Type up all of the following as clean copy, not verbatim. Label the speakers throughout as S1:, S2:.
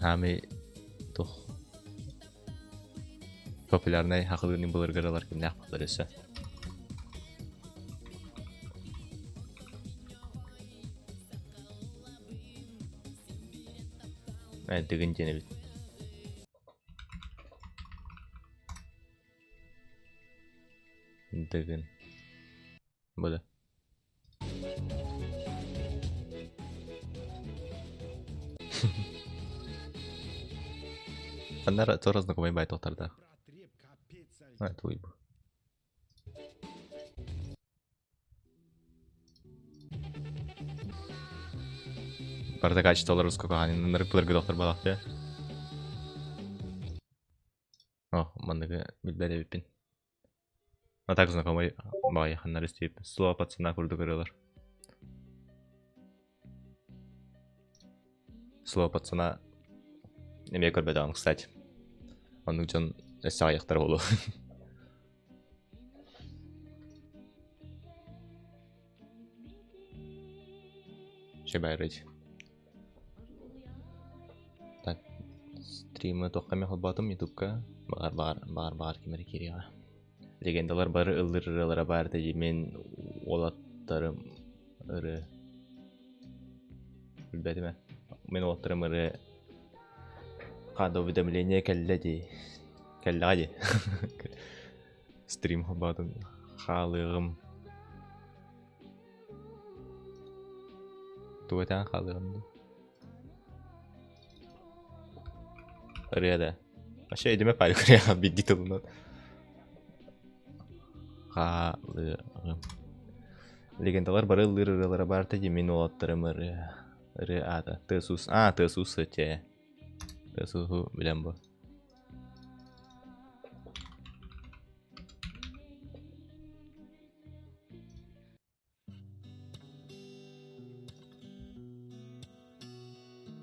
S1: Хаамай туох популярнай хахылыыны былыргыралар кимнээх буолар өссө? Дыгын диэн эбит. Дыгын. Бу да. Аннара тоже знакомый бай тоқтарда. А, твой был. Барда качестволар ускокаанын ырык доктор балахты. О, манныгы билбэт эбиппин. А так знакомый баҕайы ханна эрэ истибиппин. Слово пацана курдук ырыалар. Слово пацана эмиэ көрбөтөҕүм, кстати. Оннук дьон өссө аҕыйахтара буолуо. Шебайрыть. Так, стримы туохха эмэ холбоотум ютубка. Баҕар, баҕар, баҕар, баҕар ким эрэ киириэҕэ. Легендалар бары ыллыр ырыалара баар дии мин уолаттарым ырыа билбэтим ээ. Мин уолаттарым ырыа хаада уведомление кэллэ дии. Кэллэҕэ дии. Стрим холбоотум хаалыаҕым. Тугу этэн хаалыаҕым дуу? Ырыа да. Вообще өйдөмө пааль ырыаҕа биирдии тылынан. Хаалыаҕым. Легендалар бары ыллыыр ырыалара баар дии мин уолаттарым ырыа ырыа аата Тыас-уус аа Тыас-уус чээ Тыас-ууһу билэн бу.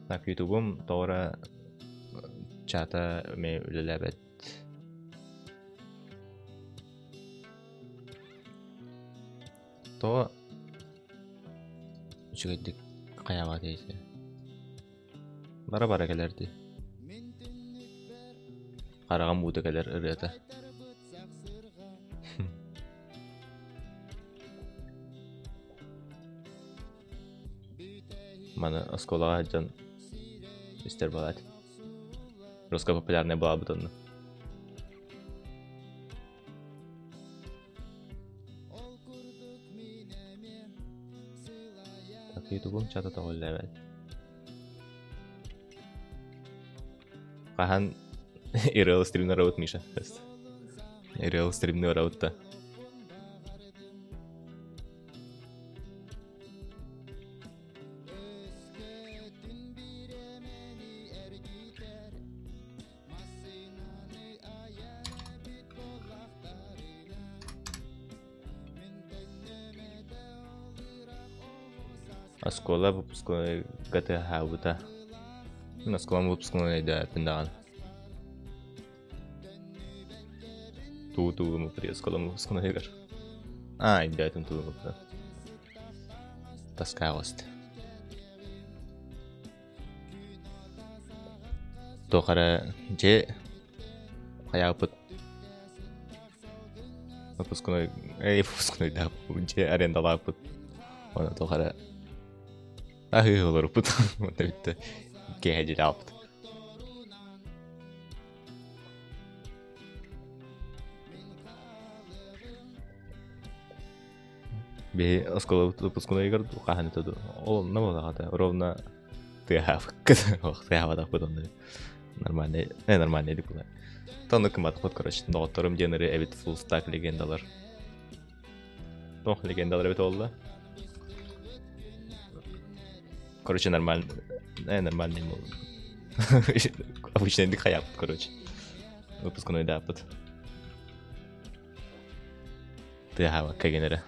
S1: Так, ютубум тоҕо эрэ чата эмиэ үлэлээбэт. Тоҕо үчүгэйдик хайаабат эйсэ. Бара-бара кэлэр дии. Хараҕым уута кэлэр ырыата. Маны оскуолаҕа сылдьан истэр баҕат. Русская популярная была бы онно. Так, ютубум чата тоҕуллэбэт. Хаһан Ирэл стримнер аут Миша. Ирэл стримнер аутта. Оскуола выпускнойга тыаһаабыта. Мин оскуолам выпускной өйдөөппүн даҕаны. Туу-туу внутри оскуолам выпускнойугар. А, өйдөөтүм туу внутри. Тоскалость. Туох эрэ дьиэ хайаабыт выпускной эй выпускнойдаах дьиэ арендалаабыт уонна туох эрэ аһыы олоруппут уонна бүттэ киэһэ дьиэлээхпит. Биһи оскуолабыт выпускнойугар хаһан этэ дуу ол онно буолаҕа ровно тыаһаабыккыт ох тыаһаабатахпыт онно нормальный э нормальный дик була тонну кыматахпыт короче доҕотторум диэн ырыа эбит full stack легендалар ох легендалар эбит буолла короче нормально э нормальный буолла обычный дик хайааппыт короче выпускнойдааппыт Тыаһаабакка гин эрэ.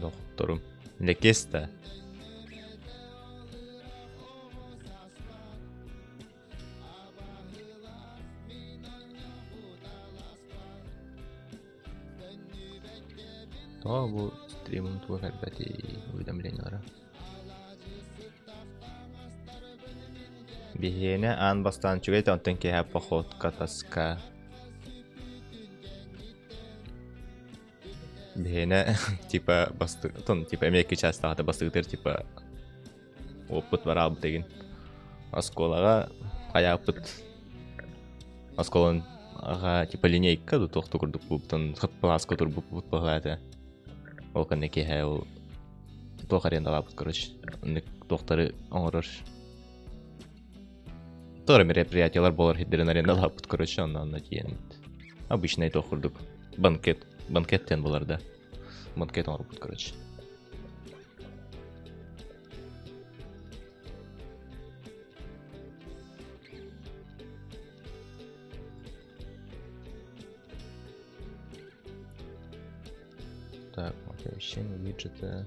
S1: Докторум. Лекес да. Тоҕо бу стримым туга кэлбэтий уведомлениелара? Биһиэнэ аан бастаан үчүгэй да онтон киэһэ походка тоска. Биһиэнэ типа басты тон типа эмиэ икки чаастаах бастыгытыр типа опыт бараабыт игин. Оскуолаҕа хайааппыт оскуолан аҕа типа линейка да туох да курдук буолбутун хыппылааска турбуппут быһыылаата. Ол кэннэ киэһэ ол туох арендалаабыт короче оннук туохтары оҥорор Туора мероприятиелар буолар сирдэрин арендалаабыт короче онно онно тиийэн обычный туох курдук банкет банкет диэн буолар да банкет оҥорбут короче Так, оповещение виджета.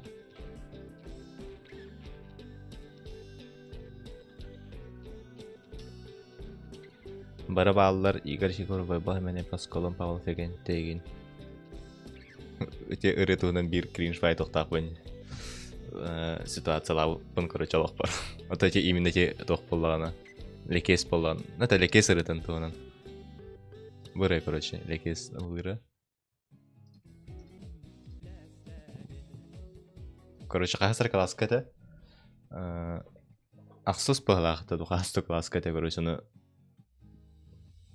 S1: Бары бааллар Игорь Егоров Байбал Паскалон Павлов Эгентегин. Ити ырыа туһунан биир кринж файт тохтаахпын ситуациялаабыппын короче олохпор. Ото эти именно эти туох буоллаҕына лекес буоллаҕына это лекес ырыатын туһунан. Бырай короче лекес ылыыра. Короче, хаһыс эрэ кылааска этэ. Ахсыс быһалаах этэ, хаһыс да кылааска этэ, короче, ону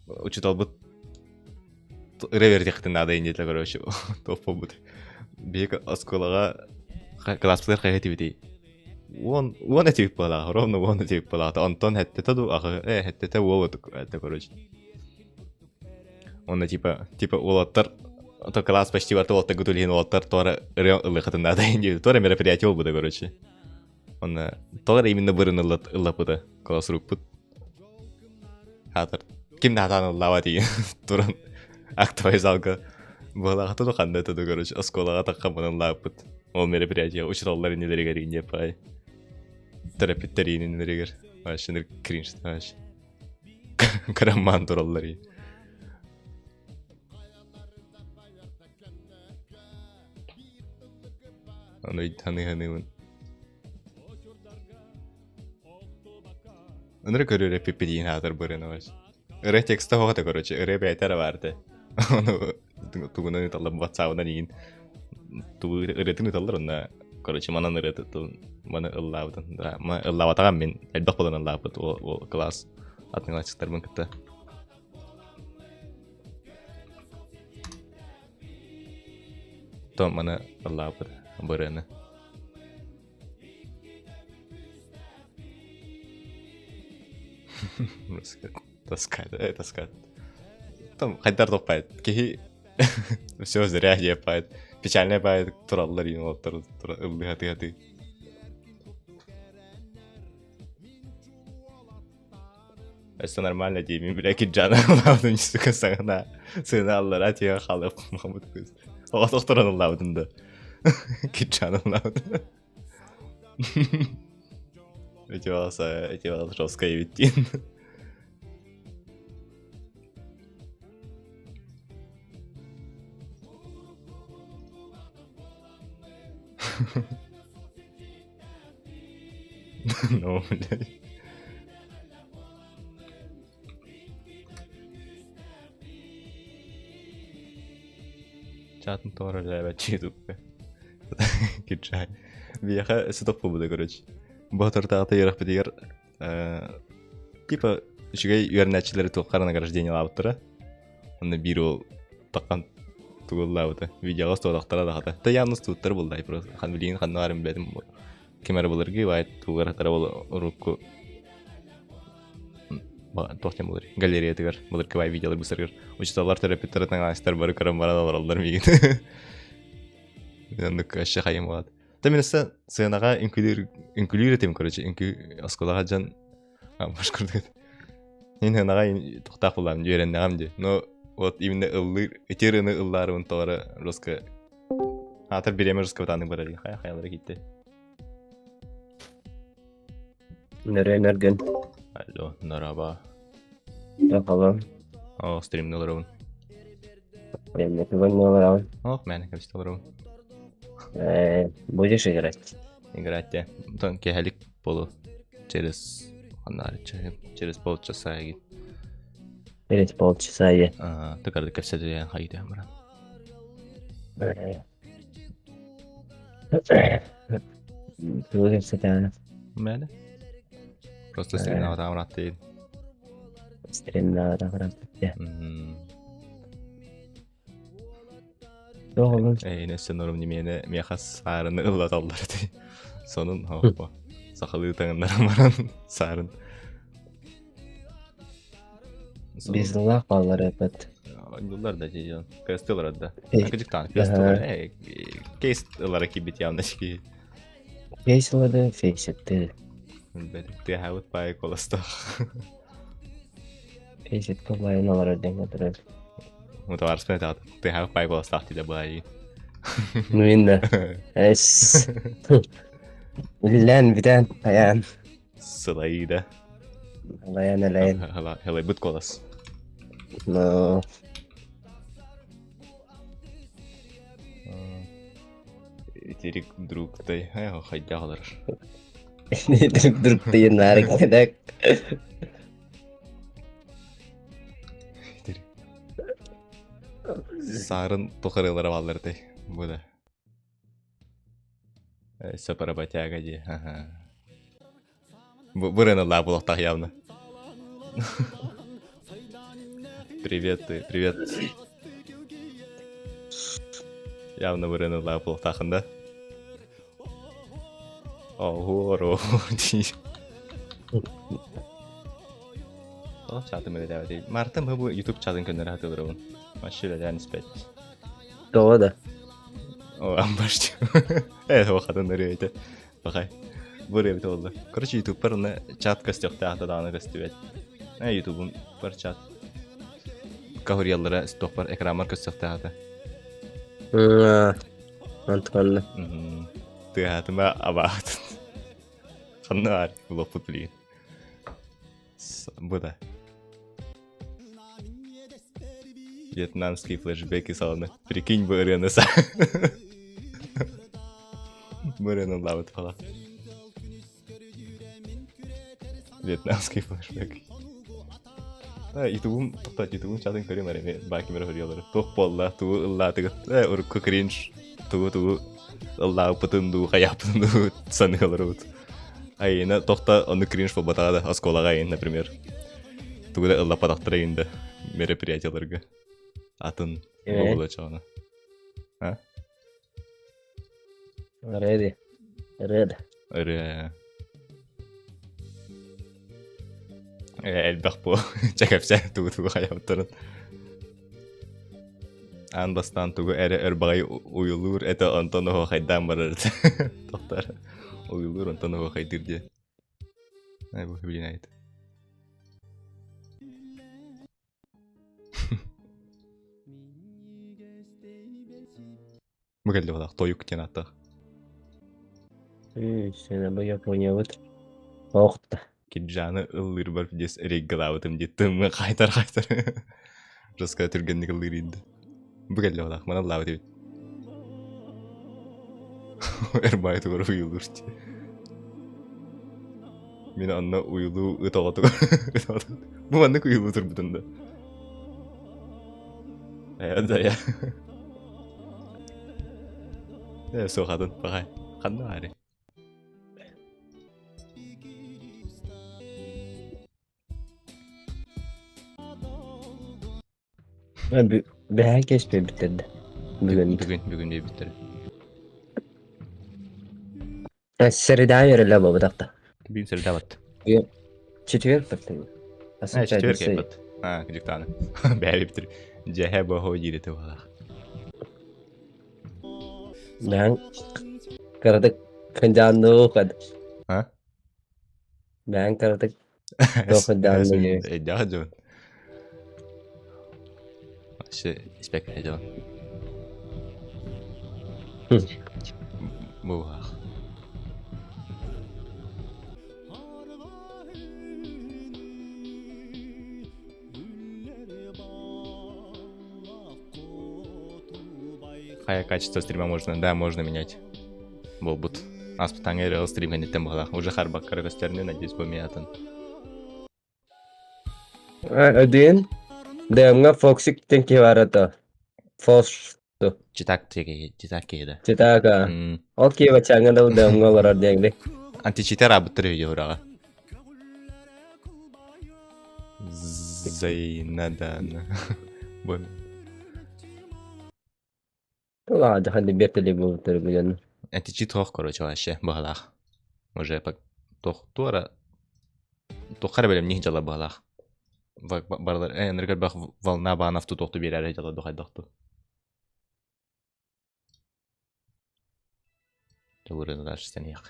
S1: учууталбыт ырыа үөрэтиэххитин наада диэтэ, короче, туох буолбут. Биһиги оскуолаҕа кылааспытыгар хайа этибитий? 10 этибит быһалаах, ровно 10 этибит быһалаах. Онтон сэттэтэ дуу, сэттэтэ уол этэ, короче. Онно типа, типа уолаттар то класс почти барыта уолаттарга түлэһин уолаттар туора ырыа ылыахытын наада диэбит. Туора мероприятие буолбута, короче. Онно тоҕо эрэ именно бырын ыллаппыта класс рукпут. Хаатыр ким да хатаан ыллаабат ийин туран актовай залга буолаҕата ханна этэ короче оскуолаҕа таххаммын ыллааппыт. Ол мероприятие учууталлар иннилэригэр иинньэппай. Төрөппүттэр иннилэригэр. Вообще кринж вообще. Кыраммаан тураллар и. Ону саныы-саныыбын. Ыныры көрөр эппиппитиин аатыр бырын вообще. Ырыа текста хоҕото короче, ырыа бэйэтэ эрэ баар этэ. Ону тугунан ыыталлар ватсабынан иин тугу ырыатын ыыталлар онно короче манан ырыа маны ыллаабытын ыллаабатаҕым мин элбэх буолан ыллаабыт ол класс атыҥалаччыктарбын кытта то маны ыллаабыт бырыаны Тоска, тоска. Там хайдар топпайт. Киһи все зря диэппайт. Печальная баайт тураллар иин олоттор ыллыы хатыы-хатыы. Өссө нормально диэмин бля киджана ыллаабытым сука саҥана сына аллара тиһэ халып мамыт кыз. Оҕо тохторон ыллаабытым да. Киджана ыллаабытым. Эти волоса, эти волосы жестко эбиттиин. Ну, блядь. Чатын тоҕо үлэлээбэт туппа. Киджай. Биһиэхэ өссө топпубута, короче. Боотуртааҕыта үөрэхпитигэр типа үчүгэй үөрэнээччилэри туоххара награждениелаабыттара. Онно биир уол таххан тугу ыллаабыта. Видеоҕа устубатахтара даҕата. Та явно устубуттар буоллай просто. Хан билигин ханна баарын билбэтим. Ким эрэ былыргы баайт тугар хатара ол урукку туох диэн буолар галереятыгар былыргы баай видеолар быстарыгар учууталлар төрөппүттэр таҥаастар бары көрөн баран олороллор миигин. Оннук вообще хайым болады. Та мен өссө сыанаҕа үҥкүүлүүр үҥкүүлүүр этим короче үҥкүү оскуолаҕа дьон башкурдук Мин сыанаҕа тохтоох буоллаҕым үөрэннэҕим дии. Но вот именно ыллыыр ити ырыаны ыллаарыбын тоҕо жестко аатар бириэмэ жестко бытааннык барар хайа хайалара киирдэ.
S2: Нөрүөн өргөн.
S1: Алло, нараба.
S2: Алло.
S1: О, стримни олоробун.
S2: Эмне түгэн олоробун.
S1: Ох, мээнэ кэбистэ олоробун.
S2: Будешь играть?
S1: Играть те. Онтон киэһэлик буолуо. Через через полчаса игин.
S2: Через полчаса я.
S1: Тыкарды кэпсэтиэн хайдыам баран.
S2: Тугу кэпсэтэҕин?
S1: Мээнэ. Просто стримнаабатаҕым ырааттыйын.
S2: Стримнаабатаҕым ырааттыйа. Суох олун.
S1: Эйиэнэ өссө норум немиэнэ миэхэ саарыны ыллаталлар этэ. Сонун хоппо. Сахалыы таҥыннаран баран саарын.
S2: Безлах баллар эпэт.
S1: Оонньууллар да дьон. Кыастылар да. Кыдьыктаан кыастылар. Кейс ылара киирбит явно ки.
S2: Кейс ылады, фейсетти.
S1: Тыаһаабыт баай колостох.
S2: Фейсетке баайын олорор диэн көтөрөр.
S1: Мутаварспын этаҕыт. Тыаһаабыт баай колостаах диде баайы.
S2: Ну инна. Эс. Үллэн бүтэн хайаан.
S1: Сылайыыда.
S2: Алайан элэйэн.
S1: Халайбыт колос.
S2: Но.
S1: Итирик друг тай хайдах олорор.
S2: Итирик друг тайын наарык кедек.
S1: Саарын тухарылара баллар тай. Бу да. Сапарабатяга дии. Бу ырыаны булуохтаах явно. Привет ты, привет. Явно бу ырыаны булуохтаахын да. Оһуор дии. Тоҕо чатым үлэлээбэтий? Мартым бу YouTube чатын көннөрө сатыыларыбын. Вообще үлэлээн испэт.
S2: Тоҕо да?
S1: О, амбашчы. Хатын ырыа этэ. Бахай. Бу ырыа эбитэ буолла. Короче, ютубпар уна чат көстүөхтээх да даҕаны көстүбэт. Ютубум бар чат. Кахурияллара стоппар экранмар көстүөхтээх этэ.
S2: Антуанна.
S1: Тыаһаатыма абаатын. Ханна аар булоппут билигин. Бу да. Вьетнамские флешбеки саланы. Прикинь, бу ырыаны са. Бу ырыаны ыллаабыт фала. Вьетнамский флешбек. Ютубум тоқтат, ютубум чатын көрүм эре бакимер хөрүялары. Туох буолла, тугу ыллаатыгыт, урукку кринж, тугу-тугу ыллаабытын дуу, хайааппытын дуу саныыларыбыт. Айына тохта ону кринж буолбатаҕа да, оскуолаҕа айын, например. Тугу да ыллаппатахтара иһин да мероприятияларга. Атын буолуо чаҕына. А?
S2: Ready. Ready.
S1: Ырыа. Элбэх буо. Чэ кэпсээ тугу-тугу хайабыттарын. Аан бастаан тугу эрэ өр баҕайы уйулуур этэ онтон оһуохайдаан барар этэ. Тохтор. Уйулуур онтон оһуохайдыыр диye. Ай бу блин айт. Бу кэллэ буолаах тойук диэн ааттаах.
S2: Сена бу Япониябыт. Охта.
S1: Киджаны ыллыырбар дес рейгалаабытым диттим хайтар хайтар. Жестко түргэнник ыллыыр иинде. Бу кэллэ буолаах маны ыллаабыт эбит. Эрбай тугар уйулуур Мин онно уйулуу ыт оҕотугар Бу маннык уйулуу турбутун да. Да я. Суохатын пахай. Ханна баары?
S2: Бэһээ кэспэбиттэр да. Бүгүн.
S1: Бүгүн, бүгүн диэбиттэр.
S2: Среда үөрэлэ буолбатах.
S1: Бүгүн среда бат.
S2: Четверг баттын.
S1: Четверг кэлбит. А, кыдьыктааны. Бэйэ биттер. Дьэһэ бохо диирете буолаах.
S2: Бэһэн кыратык кынжааннуу кад.
S1: А?
S2: Бэһэн кыратык туох
S1: Эйдээх дьон. Вообще испэккэ дьон. Буһах. Хайа качество стрима можно? Да, можно менять. Буолбут. Ааспытааҥҥа эрэ стрим кэнниттэн быһалаах. Уже харбакка эрэ көстөрүнэн, надеюсь, бу эмиэ атын.
S2: Один. ДМ-ҥа Фоксик диэн киһи баар этэ. Фос
S1: Читак читак киһи да.
S2: Читака. Ол киһи баччааҥҥа да ДМ-ҥа олорор диэҥди.
S1: Античитер аабыттар видео ураҕа. Зайнадан. Бу
S2: Ладно, бертели буолбуттар билэн.
S1: Этичи туох, короче, вообще быһалаах. Уже туох туора туохха эрэ бэлэмниир дьала быһалаах. Барылар энергер бах волна баанов тутуохту биэрээри дьала дохайдохту. Дьулурыны дальше стэниэх.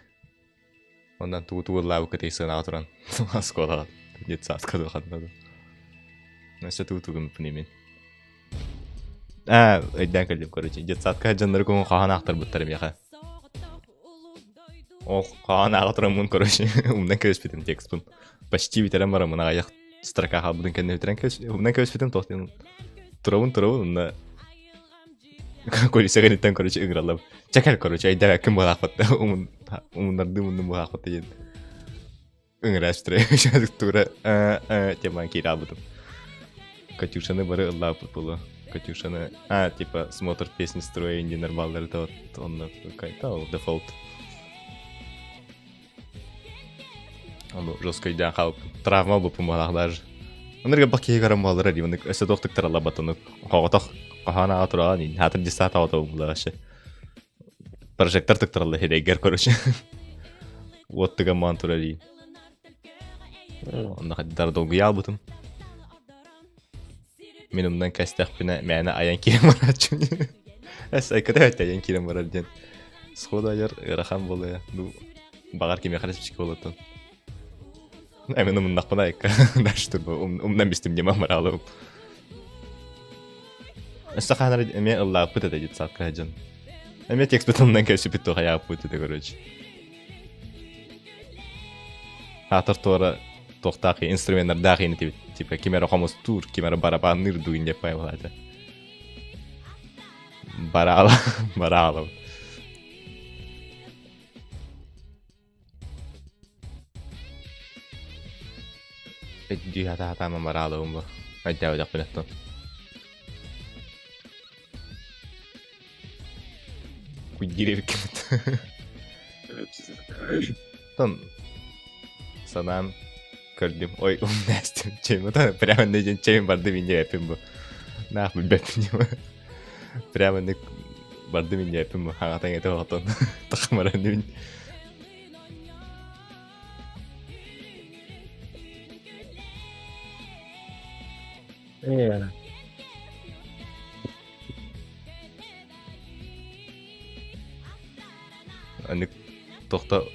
S1: Онон тугу тугу ыллаабыккытый сыанаҕа туран оскуолаҕа детсадка дуоханна да. Өссө тугу тугу мин. Аа, өйдөөн кэллим, короче. Детсадка дьоннору көҥүл хаһан аахтарбыттар миэхэ. Ол хаһан ааҕа тураммын, короче, умнан кэбиспитим текспин. Почти бүтэрэн бараммын аҕыйах строка хаалбытын кэннэ бүтэрэн кэбис умнан кэбиспитим туох диэн турабын турабын онно Кулиса кэнниттэн короче ыҥыраллар. Чэ кэл короче өйдөөбөккүн буолаахпыт умуннардыы муннум буолаахпыт диэн ыҥыраачтара тура темаан киирэ албытым. Катюшаны бары ыллаабыт буолуо. Катюшаны а типа смотр песни строя инди нормаллары то онно какая-то ол дефолт. Ону жестко өйдөөн хаалбыт. Травма буолбуппун баҕалаах даже. Оннук элбэх киһи көрөн буоллар дии, оннук өссө туох тыктаралларбат оннук хоҕотох хоһоон ааҕа тураҕын иин хаатыр дьыссаат аҕата буолла вообще. Прожектор тыктараллар сирэйгэр короче. Уот тыган маан турар иин. Онно хайдар долгуйа албытым. Мин умнан кэстэхпинэ мээнэ айан киирэн барааччым. Эс айката өттө айан киирэн барар диэн. Сходу айар ыарахан буолуо. Ну, баҕар кимиэхэ эрэ спичка буолуоттун. Эмин умуннахпына айка. Дальше турбо умнан бистим дима маралым. Өссө хаанар эмиэ ыллааппыт этэ детсадка сылдьан. Эмиэ текст умнан кэпсиппит туохайааппыт этэ короче. Аатар туора туохтаах инструменнардаах ини типа ким эрэ хомустуур, ким эрэ барабанныыр дуу инде пайлаата. Бараала, бараала. Дии хата-хатаама бараалабын бу. Айдаабатахпын оттон. Куйдиир эбиккин. Тон санаан көрдүм. Ой, умнастым. Чейм прямо не чейм барды мине эпим бу. Наах билбэппин Прямо не барды мине эпим бу. Хаҥатан эте отон. Тахмаран мин.
S2: Ээ.
S1: Аны тохто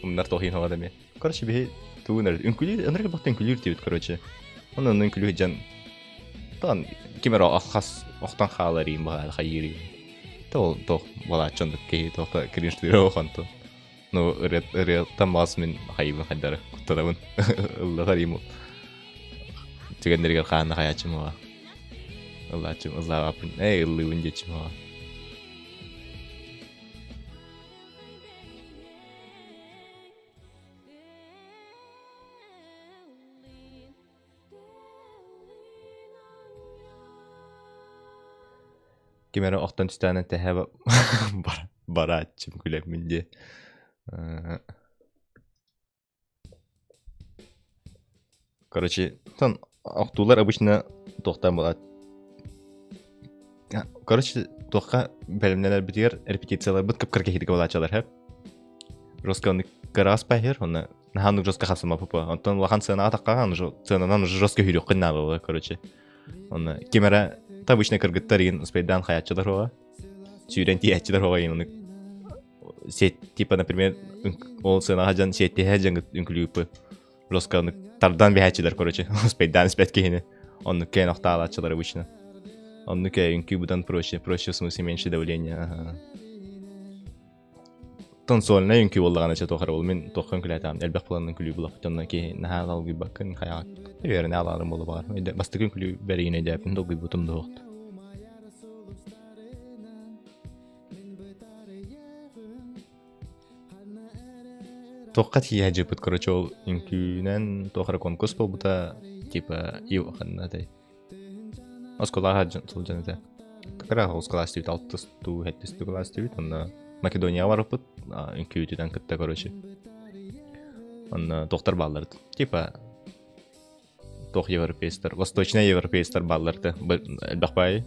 S1: умнар тохин хоҕа дэмиэ. Короче, биһи тугун эрэ үҥкүүлүүр, ынырык бахта үҥкүүлүүр диэбит, короче. Онон үҥкүүлүү сылдьан тон ким эрэ хас охтон хаалар иин баҕар хайыыр иин. То тох балааччы оннук киһи тохто кринжтыыра охонтон. Ну, ырыаттан баҕас мин хайыыбын хайдары куттанабын. Ыллатар иим түгэннэригэр хаанна хайааччым оҕа. Ыллааччым, ыллаабаппын. Эй, ыллыыбын диэччим оҕа. Ким эрэ охтон түстэҕинэ тэһэ барааччым күлэммин диэ. Короче, тон охтуулар обычно туохтан буолаат. Короче, туохха бэлэмнэнэрбитигэр репетицияларбыт кып-кыра киһитик буолааччылар һэ. Жестко оннук кыраас паһыр, онно наһаа оннук жестко хапсамаппыт. Онтон улахан сценаҕа таххаҕа, уже сценанан уже жестко үүрүөххүн наада буолар, короче. Онно ким эрэ обычно кыргыттар игин успейдаан хайааччылар оҕо, сүүрэн тиийээччилэр оҕо игин оннук сет типа например ол сыанаҕа дьон сиэттиһэ дьон үҥкүлүүппү жестко оннук тардан биһээччилэр короче успейдаан испэт киһини оннук кээн охтаалааччылар обычно оннук үҥкүү быдан проще проще в смысле меньше давления ага. Тон сольнай үҥкүү буоллаҕына чэ туох эрэ буол мин туохха үҥкүүлээтэҕим элбэх буолан үҥкүлүү булаппыт онно киһи наһаа долгуйбаккын хайаҕа үөрэнэ алаарым буола баҕар бастакы үҥкүлүү бэригин өйдөөппүн долгуйбутум да суохту. Туохха тиийэ дьыппыт, короче, ол үҥкүүнэн туох эрэ конкурс буолбута, типа, ханна этэй? Оскуолаҕа сылдьан этэ. Как раз оҕус кылаас түүт, алтыс туу, сэттис туу кылаас түүт, онно Македонияҕа барыппыт, үҥкүүтүнэн кытта, короче. Онно туохтар бааллар, типа, туох европейстар, восточнай европейстар бааллар да, элбэх баайы.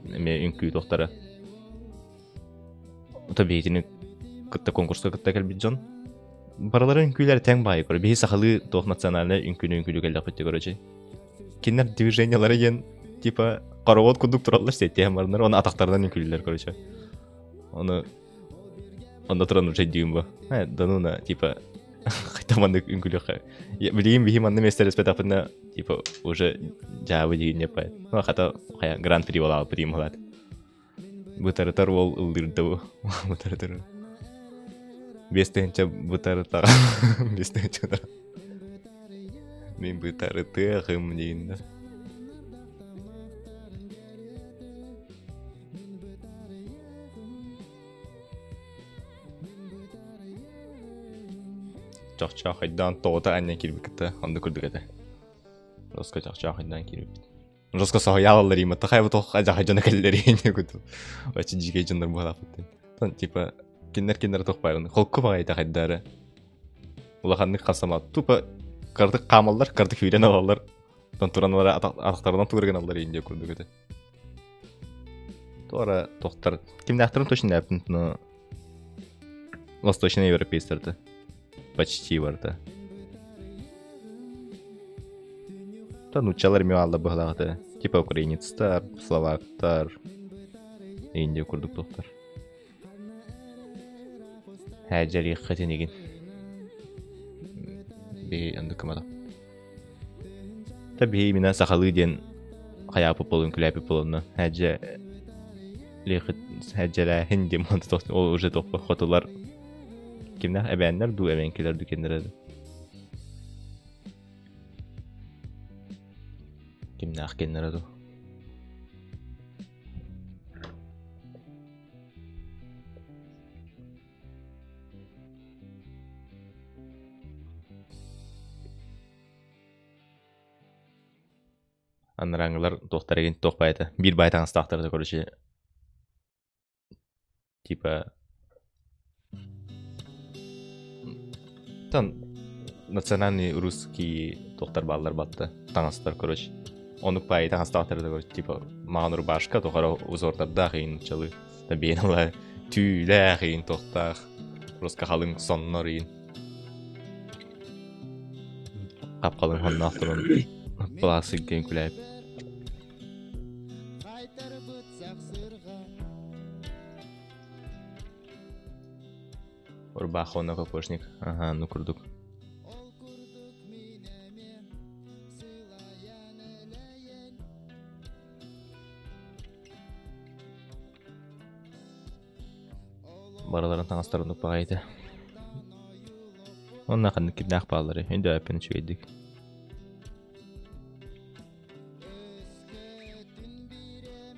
S1: Эмиэ үҥкүү туохтара. Ото биһитини кытта конкурска кытта кэлбит дьон. Барылара үҥкүүлэр тэҥ баайы көрө. Биһи сахалыы туох национальнай үҥкүүнү үҥкүүлүү кэллэхпит короче. Кинилэр движениялара диэн типа хоровод курдук тураллар сиэттиһэн бараннар, оны атахтарынан үҥкүүлүүллэр короче. Оны онно туран уже дьүүм бу. Да ну на типа хайта маннык үҥкүүлүөххэ. Билигин биһи манна миэстэлэспэтэхпинэ типа уже дьаабы диин не Ну хата хайа гран-при буолаабыт диим булаат. Бытарытар уол ыллыырда бу. Бытарытар. 5000 бытарытаҕа. 5000 Мин бытарытыаҕым диин да. Чохчоохойдоон тоҕута анньан киирбит кытта оннук курдук этэ. Роска чохчоохойдоон киирбит. Роска соһуйаалаллар има тахай бу ажаха дьоно кэллэр иһин куту. Очи дьиикэй дьоннор буолааппыт. Тон типа киннер киннер тохпайын холку баҕайы тахайдары. Улаханнык хасама тупо кырдык хаамаллар, кырдык сүүрэн алаллар. Тон туран атахтарынан тугар гыналлар иһин курдук этэ. Туора тохтар кимнээхтэрин точно ляпнут, но восточные европейцтерді почти барда. Та нууччалар эмиэ бааллар быһалаах Типа украинецтар, словактар, Индия курдук тохтор. Һээдьэриэххитин игин. Биһи оннук кымата. Та биһи именно сахалыы диэн хайааппыт буолун, күлээппит буолунна. Һээдьэ лиэхит һээдьэлээһин диэн ол уже тохпо хотулар кимнээх эбээннэр дуу эбэҥкилэр дуу кинилэр кимнээх кинилэрэ дуу Анарааҥҥылар туохтара игин туох баайта биир баай таҥастаахтар да короче типа там национальный русский туохтар бааллар батта таҥастар короче оннук баайы таҥастаахтар да короче типа маҕан рубашка туох эрэ узордардаах иин нууччалыы биэн түүлээх иин туохтаах руска халыҥ соннор иин хап-халыҥ сонноох туран пластик күлээп Рубаха уонна кокошник. Аха, ну курдук. Барыларын таҥастарын укпаҕай этэ. Онно ханнык кимнээх баалларый? Өйдөөппүн үчүгэйдик.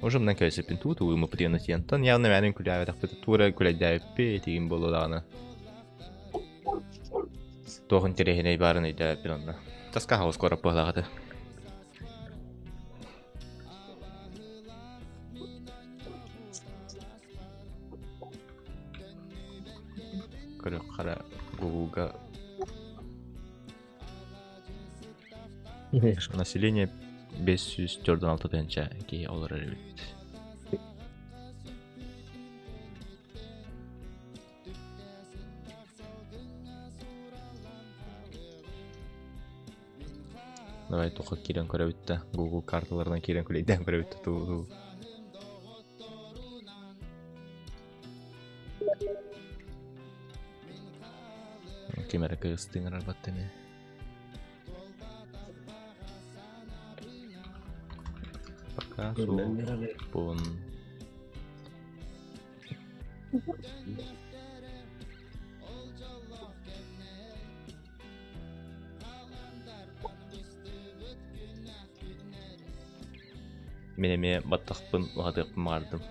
S1: Уже мынан кэлсиппин туу туу ымыппытыгын тиэн. Явно мээнэн күлээбэтэхпит туора күлэйдээбиппит тигин буолуо даҕаны. Туох интэриэһинэй баарын өйдөөбүппүн онно. Таска хаус куорат быһалаах этэ. Көрүөх хара Гугулга Население 546 тыһыынча киһи олорор эбит. Давай туха киирэн көрөбүт да. Google карталарынан киирэн күлэйдээн көрөбүт да туу Ким эрэ кыыстыын арбатта ини. Пока суохпун. Мин эмиэ баттахпын уһатыахпын баҕардым.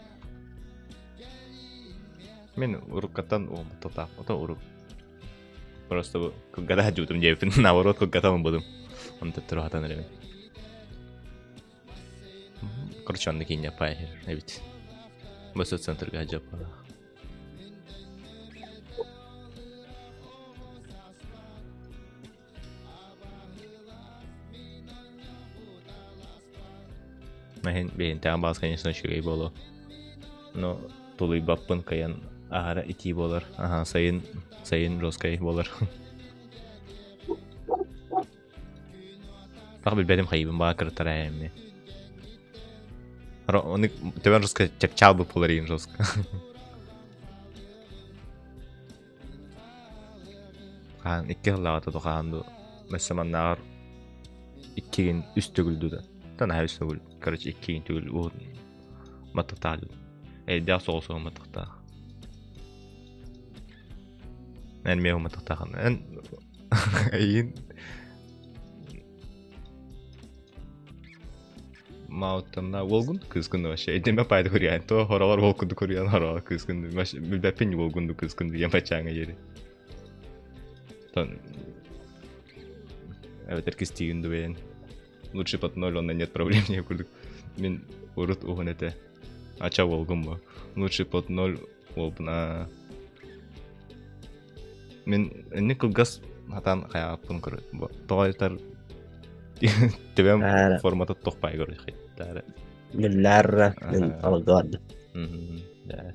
S1: Мин уруккаттан уһаммыттаах, ото урук. Просто бу кылгата сылдьыбытым диэбиппин, наоборот кылгата ылбытым. Онно төттөрү хатан эрэбин. Короче, онно кииннэ пай эбит. Бу соццентрга сылдьыппалаах. Мэһин бэйэнтэҕин баас, конечно, үчүгэй буолуо. Но тулуйбаппын кыайан аһара итии буолар. Аха, сайын, сайын жесткай буолар. Так билбэтим хайыбын баа кыртара эмми. Оны төбөн жестко чапчаал бу буолар иин жестко. Хаан икки сыллааҕыта ту хаан ду өссө маннааҕар иккигин үс төгүл ду да наһаа үс төгүл короче иккигин төгүл уһун маттыктаах дуу эйдээх соҕус уһун маттыктаах эн эмиэ уһун маттыктаахын эн эйигин Маутанна уолгун кыыскын вообще эдеме пайда курьян то хоролор уолкунду курьян хоролор кыыскын билбэппин уолгунду кыыскын диэн баччааҥа диэри тон эбэтэр кистиигин дубэйэн лучше под ноль онно нет проблем не курдук мин урут уһун этэ ача уолгум бу лучше под ноль уолбуна Мин инник кылгас хатан хайааппын көрө тоҕо этэр төбөм формата тохпай көрө хиттаары.
S2: Миллар мин алгад.
S1: Да.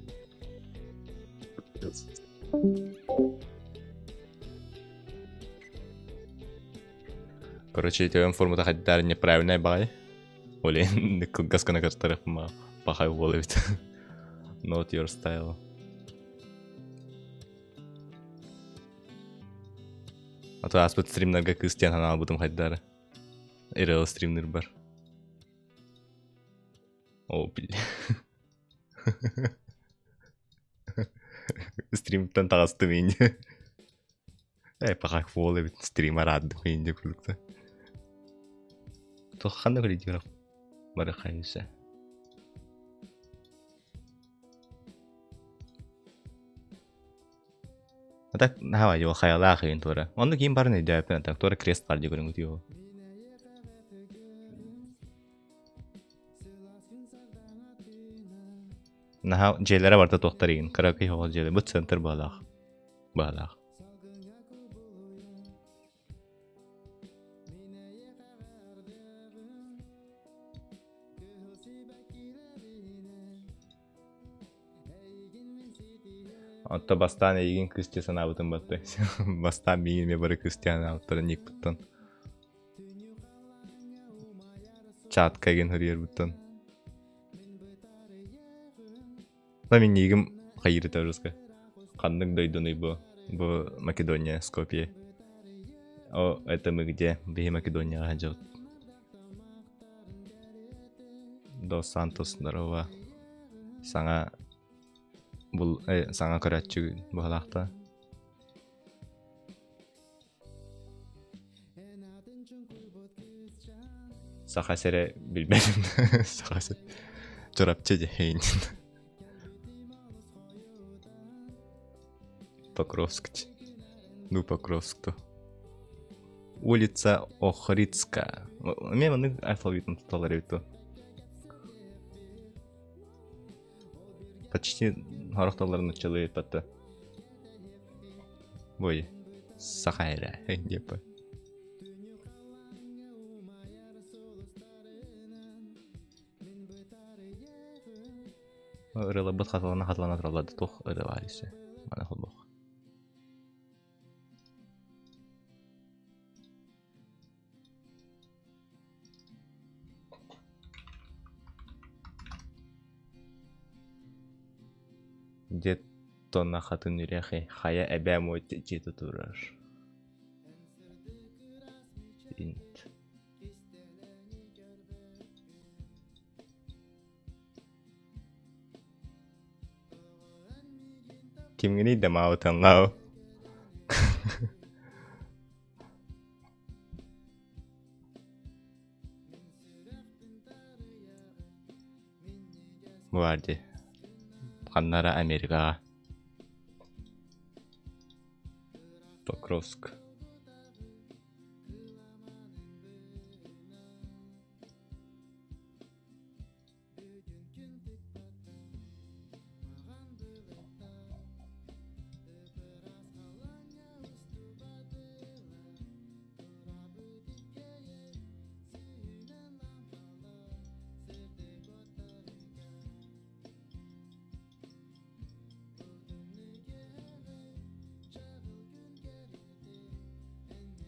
S1: Короче, төбөм формата хайдаар неправильный баҕай. Олен кылгас гына кыртарыпма пахай уол эбит. Not your style. А то ааспыт стримнарга кыыс диэн санаабытым хайдары. РЛ стримнербар. О, бля. Стримтан таҕыстым инде. Э, пока фол эбит стрим арааддым инде курдукта. Туох ханна көрүдүрөх бары хайыса. А так наһаа дьол хайалаах иһин туора. Онно киин барын өйдөөппүн, а так туора крест баар дии көрүҥүт юу. Наһаа дьиэлэрэ барыта туохтар иһин, кыракый оҕо дьиэлэ, бу центр баалаах. Баалаах. Онто бастаан эйигин кыыс дии санаабытым батты. Бастаан миигин эмиэ бары кыыс дии санаабыттара Никпыттан. Чатка игин хөрүйэрбиттэн. Но мин нигим хайырыта русска. Ханнык дойдунуй бу? Бу Македония, Скопье. О, это мы где? Биһи Македонияҕа сылдьабыт. Дос Сантос здорово. Саҥа бул саҥа көрөөччү быһалаахта. Саха сирэ билбэтим. Саха сирэ. Чурапчы дьэһин. Покровск. Ну, Покровск то. Улица Охридская. Мен маннык алфавитын туталар эбит то. Почти сорох тылларын нуччалыы ыппатта. Бой, саха эрэ диэппэ. Ырыаларбыт хатылана-хатылана тураллар да туох ырыа баар ise. Маны холбох. Дед тона хатын үрэхи хайа эбээм дьиэтэ турар. Инт. Кимҥиний да маабытанлаа Баар дии. Ханна эрэ Америкаҕа. Покровск.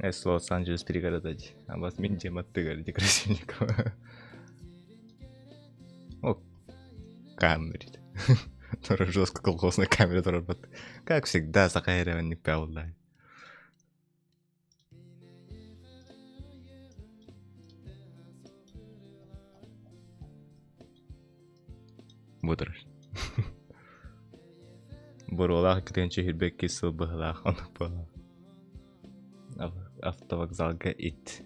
S1: С Лос-Анджелес пригорода дии. Абас мин дьиэм аттыгар дии Красильникова. О, камера. Тоже жестко колхозная камера турарбат. Как всегда, саха эрэ пауллай. Бу турар. Боруолаах иккитинчи сүүрбэ иккис сыл быһыылаах оннук буолла. Автовокзалга ит.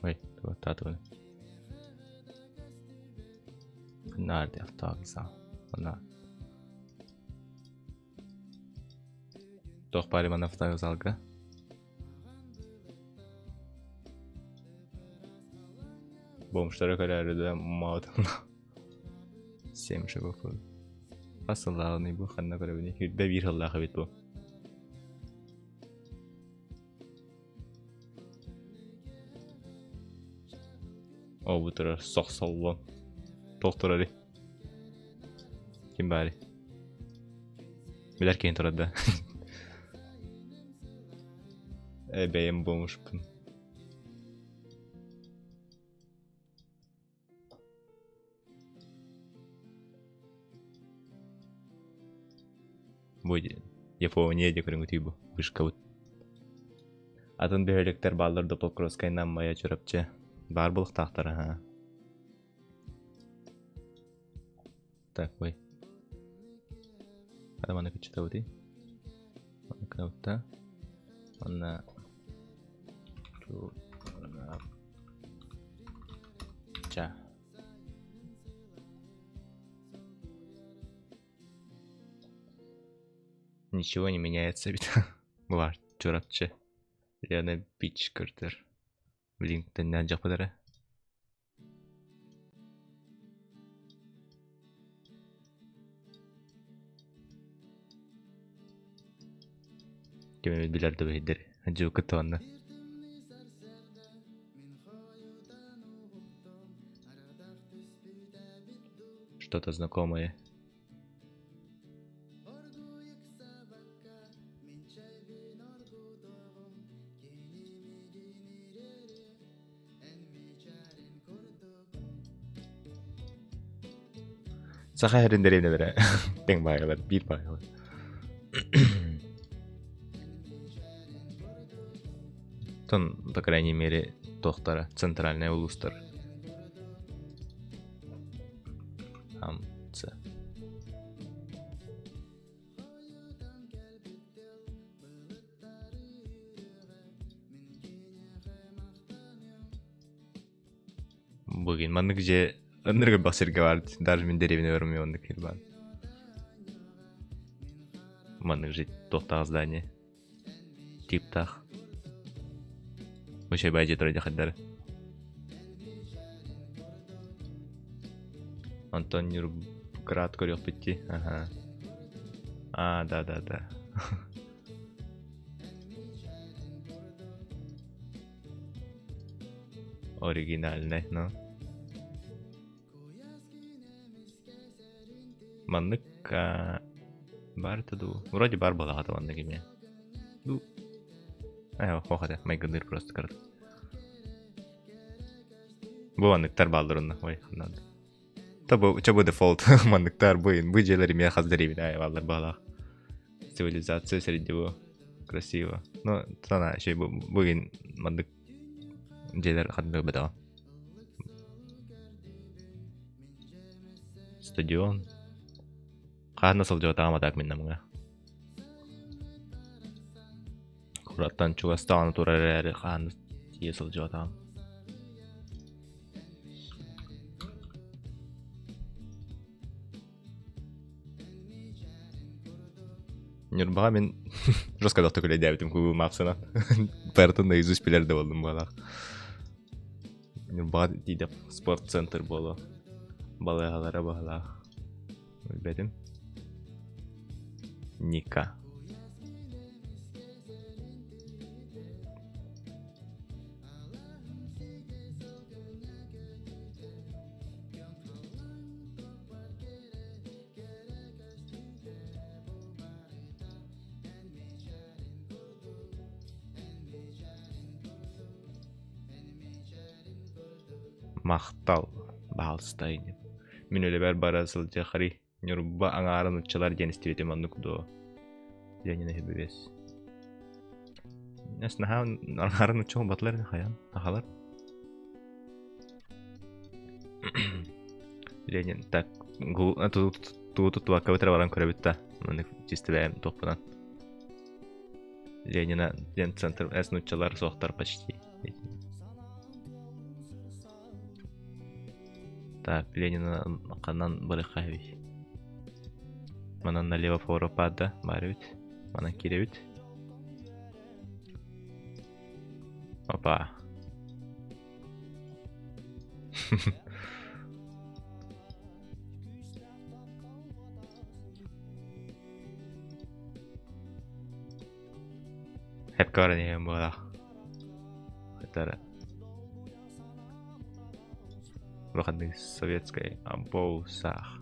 S1: Ой, туоттаатыбын. Наар автовокзал. Она. Туох баар манна автовокзалга? Бомжтары көрөөрү да маатым. Семь шагов. Хас сыллааҕыный бу ханна көрөбүнүй? Үрбэ биир сыллаах эбит бу. Ол бу турар сохсоллон. Туох турарый? Ким баарый? Билэр киһин турар да. Э, бэйэм бомушпун. Бу Япония диэ көрүҥүтүй бу вышкабыт. Атын бөһүөлэктэр бааллар да Покровскай, Наммайа, Чурапчы баар буолуохтаахтар аһаа. Так, ой. Хата маны кыччатабытый. Маны кынабытта. Манна Ча. Ничего не меняется ведь. Булар Чурапчы. Лена Бич көрдөр. Блин, тэннээн дьахпытара. Ким эмит билэр да бэйдэр. Дьуукка туонна. Что-то знакомое. Саха сирин дэриэбинэлэрэ тэҥ баайалар, биир баайалар. Тон, по крайней мере, туохтара, центральная улуустар. Ам, Ц. Бүгүн маннык дьиэ ынырык элбэх сиргэ баар даже мин дэриэбинэ барыммын оннук сир баар. Маннык жить туохтаах здание типтаах. Вообще бай дьиэ турар дьахайдары. Антон Нюрбград көрүөхпүт дии. Аха. А, да-да-да. Оригинальный, ну. Маннык баар дуу. Вроде бар буолаҕа маннык эмиэ. Ну, э, ох этэ, майгынныыр просто корот. Бу манныктар бааллар онно. Ой, надо. Та бу, чэ бу дефолт манныктар бу бу дьиэлэр эмиэ хас да дэриэбинэ бааллар баалаах. Цивилизация среди бу красиво. Ну, тана еще бу бүгүн маннык дьиэлэр ханнык бэтэҕэ. Стадион. Хаһан да сылдьыбатаҕым а так мин намҥа. Кураттан чугас даҕаны турар эрээри хаһан да тиийэ сылдьыбатаҕым. Ньурбаҕа мин жестко да күлэйдээбитим Google Maps-ынан. Барытын наизусть билэр да буоллум буолаах. Ньурбаҕа тиийдэх спортцентр буолуо. Балыыһалара баһылаах. Билбэтим. Ника. Махтал, баһаалыста ини. Мин үлэбэр бара сылдьыаххарый, Ньурба аҥаарын нууччалар диэн истибитим оннук дуо? Ленин үһүбүс. Эс наһаа аҥаарын нуучча буолбатылар хайан сахалар. Ленин так тугу туттубакка бытыра баран көрөбүт да маннык чисто бэйэм туохпунан. Ленина диэн центр эс нууччалар суохтар почти. Так, Ленина ханан барыахха эбий. Манан налево поворот баар эбит. Манан киирэбит. Опа. Хепке баран иһэн буолаах. Хатара. Улаханнык советскай абоусаах.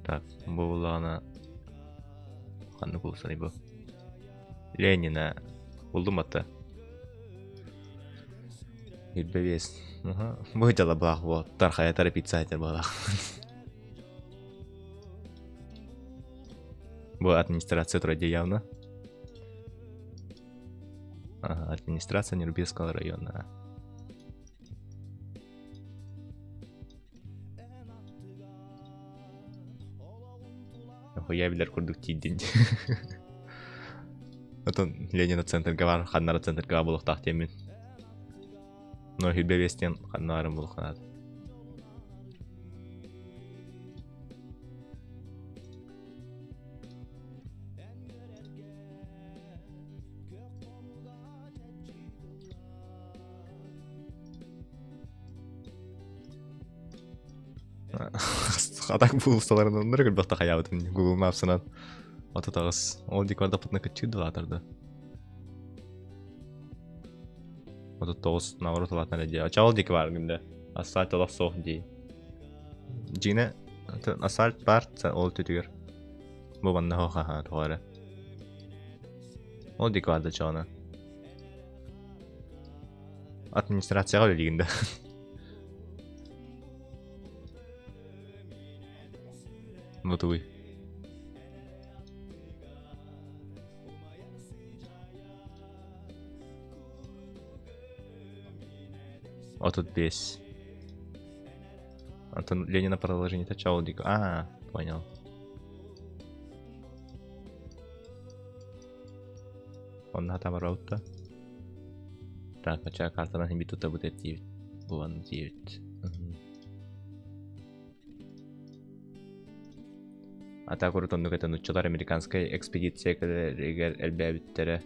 S1: Так, бу буллаҕына ханнык уулуссаный бу? Ленина булдум атта. Ирбэбиэс. Бу дьала баах буо. Тархая торопиться этер буолаах. Бу администрация турар явно. Ага, администрация Нюрбинского района. Хуя билэр курдук тиийдин. Отон Ленина центрга бар, ханнара центрга буолуохтаах диэммин. Но хүлбэ биэстиэн ханнаарым буолуханаат. Атак булсаларын оннор көрбөхтө хайаабытын Google Maps-ынан 38. Ол дик бардаппытына кыччыыр дылаатар да. 39 наоборот улаатан эрэ дии. Оччоҕо ол диэки баар гында. Асфальт олох суох дии. Дьиҥэ асфальт баар ол өттүтүгэр. Бу манна суох аһаа тоҕо эрэ. Ол диэки баар да чоҕуна. Администрацияҕа үлэлиигин да. Ну тугуй? 35. Антон Ленина продолжение чау дико. А, понял. Онно там роутта. Так, ача картанан химби тута бут этиибит. Булан диэбит. Ата курут оннук этэ нуччалар американскай экспедиция кэлэригэр элбээбиттэрэ.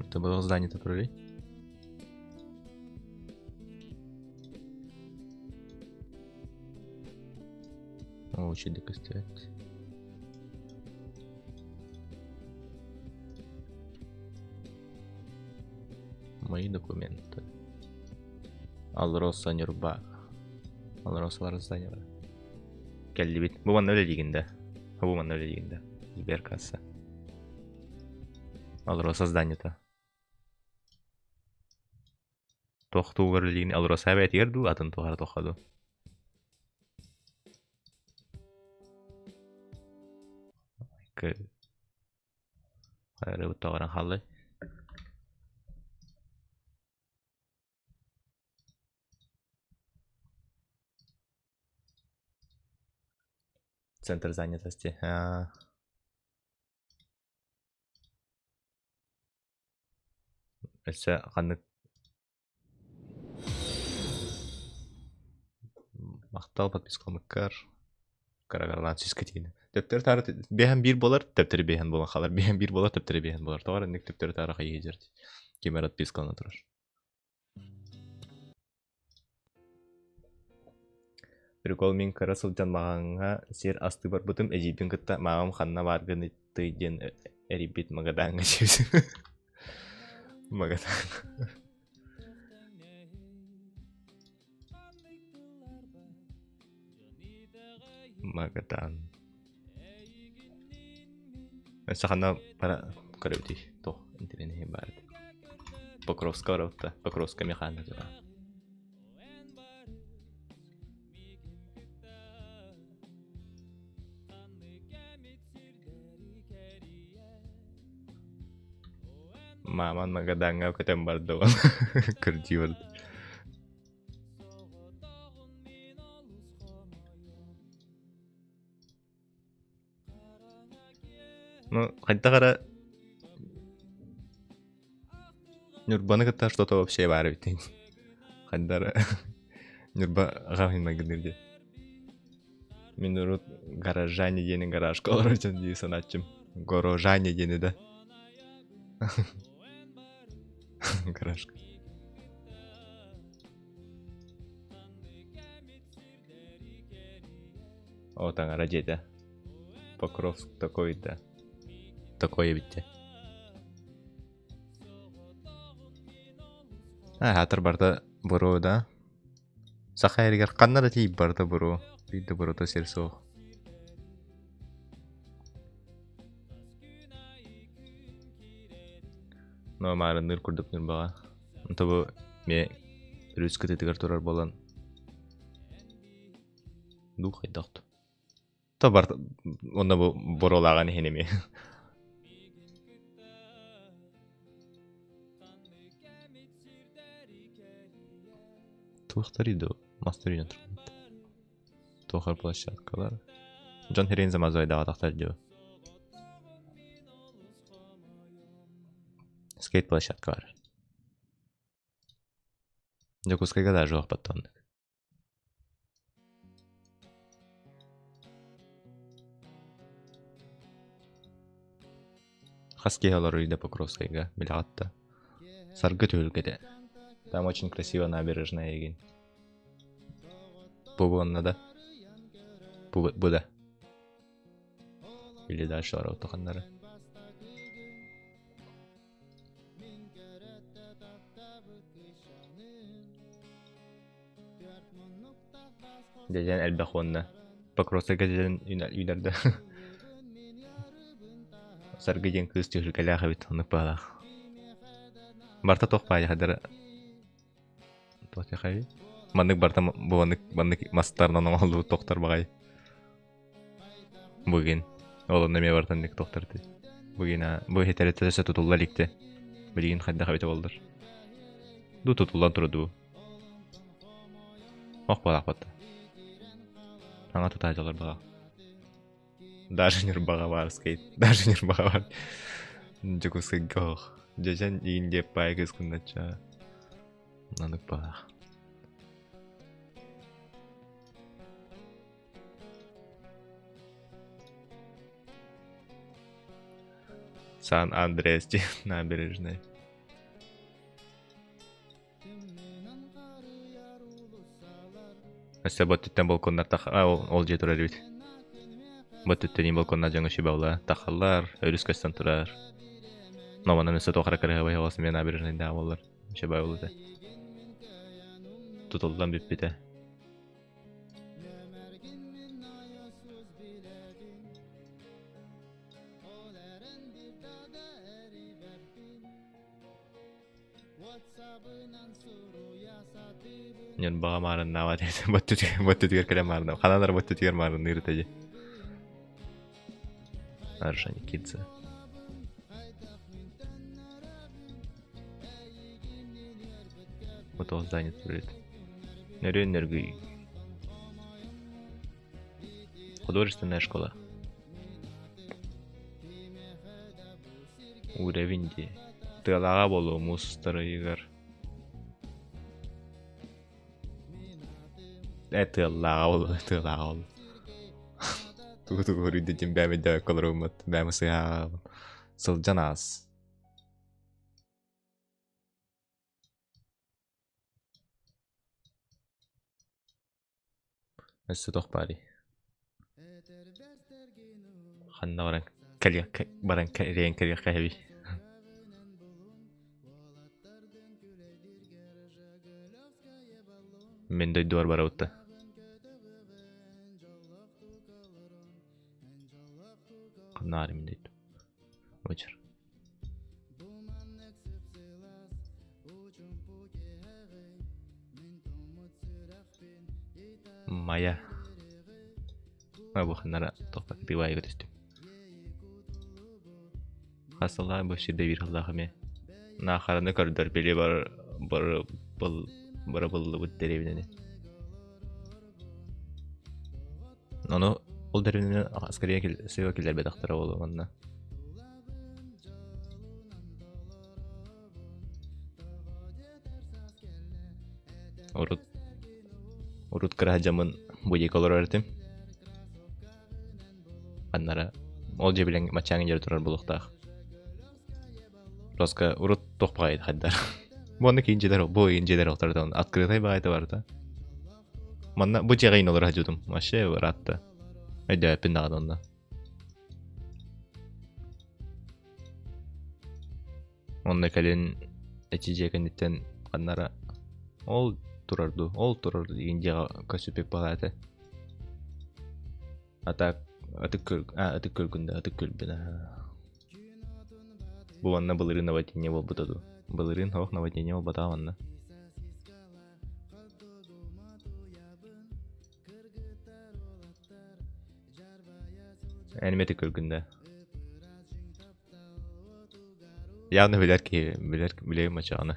S1: Это было здание-то турали? О, очень стоять. Мои документы. Алроса Нюрба. Алросалар здание бар. Кэллибит. Бу манна үлэлиигин да. Бу манна үлэлиигин да. Сберкасса. Алроса зданиета. Туох тугар үлэлиигин Алроса бэйэтигэр дуу, атын туохара туохха дуу? Хайарыбыт тоҕорон хааллай. Центр занятости. А. Өссө ханнык. Махтал подпискаламмыккар. Кыра-кыралаан сүүскэ тиийэн. Төптөрү таары биэһэн биир буолар, төптөрү биэһэн буолан хаалар, биэһэн биир буолар, төптөрү биэһэн буолар. Тоҕо эрэ инник төптөрү таары хайыы сылдьар Ким эрэ отпискалана турар. Прикол мин кыра сылдьан маҕаҥҥа сир астыы барбытым, эдьиийбин кытта маамам ханна бааргын ыйыттый диэн эрийбит Магадаҥҥа Магадан. Магадан. Өссө ханна бара көрөбүтүй? Туох интэриэһинэй баар этэй? Покровска барабыт да? Покровска эмиэ хаанна дьара. Мааман Магадаҥҥа көтөн барда уон кырдьыы барда. Ну, хайдах эрэ Ньурбаны кытта что-то вообще баар эбит. Хайдах эрэ Ньурба аҕам майгынныыр дии. Мин урут горожане диэни гаражка олорор дьон дии санааччым. Горожане диэни да. Гаражка. О, таҥара дьиэтэ. Покровск такой да. Такой эбит дьэ. Аатыр барыта буруо да. Саха эригэр ханна да тиий барыта буруо. Биир да буруота сир суох. Но маарынныыр курдук Ньурбаҕа. Онто бу эмиэ өрүс кытыытыгар турар буолан дуу хайдах То бар онно бу боруолааҕын иһин эмиэ. Туохтарый дуу? Мастар үүнэн турбут. Туох эрэ площадкалар. Дьон хрен замазайдаҕатахтар дуу. Скейт площадка бар. Дьокуускайга даже суох оннук. Хас киһи олорор да Покровскайга, билэҕит да. Саргы түһүлгэтэ. Там очень красиво набережная игин. Бу буонна да? Бу, бу да? Или дальше олорор Дьэдьэн элбэх уонна Покровскайга дьэдьэн үүнэр да Саргы диэн кыыс түһүлгэлээх эбит оннук баалаах. Барта туох баайаһадара туох диэхэй маннык барта бу маннык маннык мастарынан оҥоһуллубут тохтор баҕай Бүгүн ол онно эмиэ барытын инник тохтор этэ. Бүгүн бу иһитэрэ өссө тутулла иликтэ. Билигин хайдах эбитэ буоллар. Дуу тутуллан турар дуу. Ох буолаахпат. Саҥа тутааччылар баҕа. Даже Ньурбаҕа баар скейт. Даже Ньурбаҕа баар. Дьокуускайга оһох. Дьэдьэн иин диэп баай кыыс кынначча. Маннык баҕах. Сан-Андрес диэн набережнай. Өссө боттүттэн балконнар тах а ол, ол дьиэ турар эбит. Боттүттэн балконнар дьоҥҥо сүбэ тахаллар, өрүс көстөн турар. Но манан өссө туох эрэ кыраһыабай оҕос эмиэ набережнайдаах буоллар. Үчүгэй буолуо этэ. Тутуллан бүппүтэ. Ньурбаҕа маарыннаабат этэ бөттүтүгэр кэлэн маарыннаабат ханан эрэ бөттүтүгэр маарынныыр этэ дии Орджоникидзе Вот ол здание турит. Нөрүөн нөргүй. Художественная школа. Уровень дии. Тыалааҕа буолуо муус устар ыйыгар. Э тыаллааҕа ол тыалааҕа ол. Тугу тугу уруйда дьин бээмэ дөккө олоруммут бээмэ сыһааҕабын. Сылдьан аас. Өссө туох баарый? Ханна баран кэлиэххэ баран кэлиэн кэлиэххэ эбий? Мин дойдубар барабыт да. Ханна баарый мин дойдум? Очер. Майа. Бу ханнара тохпат бивайга түстүм. Хас сыллаах бу сирдэ биир сыллаах эмиэ. Наахараны көрдөр били бар бар был бырабыллыбыт дэриэбинэни. Ону ол дэриэбинэни скорее всего киллэрбэтэхтэрэ буолуо манна. Урут урут кыра дьамын бу диэки олорор этим. Аннара ол дьэ билэн маччааҥ дьэрэ турар буолуохтаах. Роска урут туох баҕайы хайдар. Бу онно киин дьиэлэр бу иин дьиэлэр охтордон открытай баҕайыта барыта. Манна бу дьиэҕэ иин олоро сылдьыбытым. Вообще ыраатта. Өйдөөппүн даҕаны онно. Онно кэлин эти дьиэ кэнниттэн ханнара ол турар дуу, ол турар дуу диэн дьиэҕэ көсүппүт баҕайы этэ. А так ытык көл а ытык көлгүн да ытык көлбүн аа. Бу манна былырыын наводнение буолбута дуу? Былырыын оһох наводнение буолбатаҕа манна. Эн эмиэ ытык көлгүн да? Явно билэр киһи, билэр билэбин мачаҕына.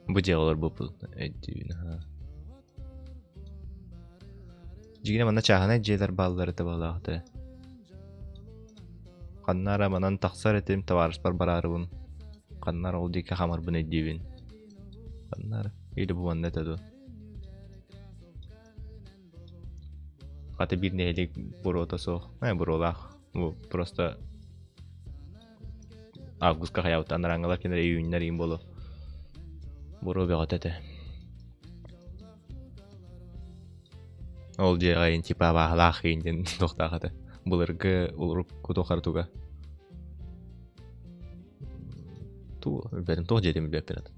S1: Бу дьиэҕэ олорбуппут өйдүүбүн аһаа. Дьигинэ манна чааһынай дьиэлэр бааллар этэ баҕалаах этэ. Ханна эрэ манан тахсар этим, табаарыспар бараарыбын. Ханна эрэ ол диэки хаамарбын өйдүүбүн. Ханна эрэ или бу манна этэ дуо? Хата биир нэһилиэк буруота суох. Э, буруолаах. Бу просто августка хайаабыт анарааҥҥылар кинилэр июньнар иин буолуо. Буруо бөҕөтө этэ. Ол дьиэҕэ иин типа абааһылаах иин диэн туохтаах этэ. Былыргы урукку тухары туга. Ту, билбэтим туох дьиэтин билбэппин атын.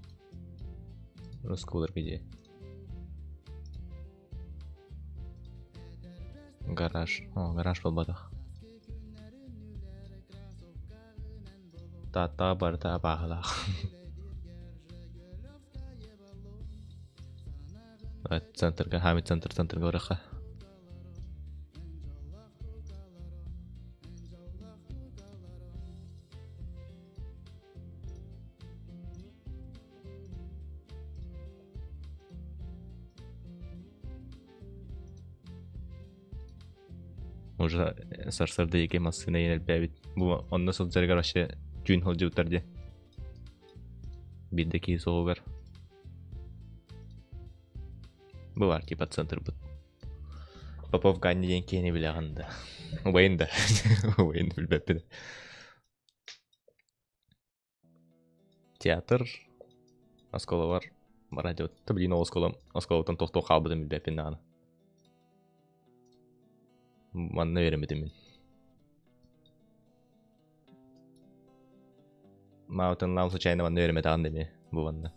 S1: Русский былыргы дьиэ. Гараж. О, гараж буолбатах. Тааттаҕа барыта абааһылаах. Центрга, Хамид центр центрга барыахха. Уже сарсыарда диэки массыына иһин элбээбит. Бу онно сылдьарыгар вообще түүн сылдьыбыттар дии. Биирдэ киһи суоҕугар. Бу баар типа центрбыт. Попов Ганни диэн киһини билэҕин да. Убайын да. Убайын билбэппин. Театр оскуолабар радио блин ол оскуолам оскуолабыттан тохтуу хаалбытын билбэппин даҕаны. Манна үөрэммитим мин. Маутын лаам случайно манна үөрэммэтэҕин да эмиэ бу манна.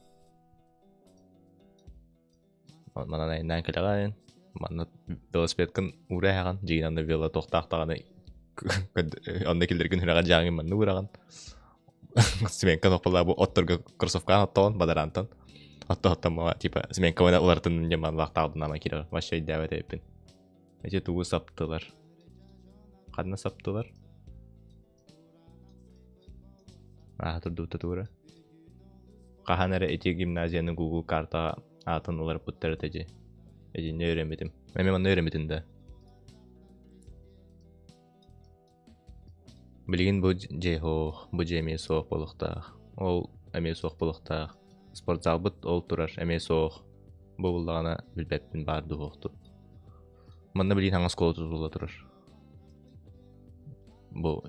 S1: Манан айаннаан кэлэҕин, манна велосипедкын уура эһэҕин, дьиҥин анны вело туохтаах даҕаны онно киллэргин үрэҕин дьааҥын манна уураҕын. Сменка тохпалаа бу отторго кроссовкаан оттоҕун бадараантан. Отто-оттон типа сменка уонна уларытын дьэ манлаахтаабытын киирэр. Вообще өйдөөбөт эбиппин. Эти тугу саптылар? Ханна саптылар? Ааһа турдубута тугура? Хаһан эрэ ити гимназияны Google картаҕа аатын уларыппыттар этэ дии. Итиннэ үөрэммитим. Эмиэ манна үөрэммитим да. Билигин бу дьиэ суох, бу дьиэ эмиэ суох буолуохтаах. Ол эмиэ суох буолуохтаах. Спортзалбыт ол турар, эмиэ суох. Бу буллаҕына билбэппин баар дуу суох. Манна билигин саҥа оскуола тутулла турар. Бу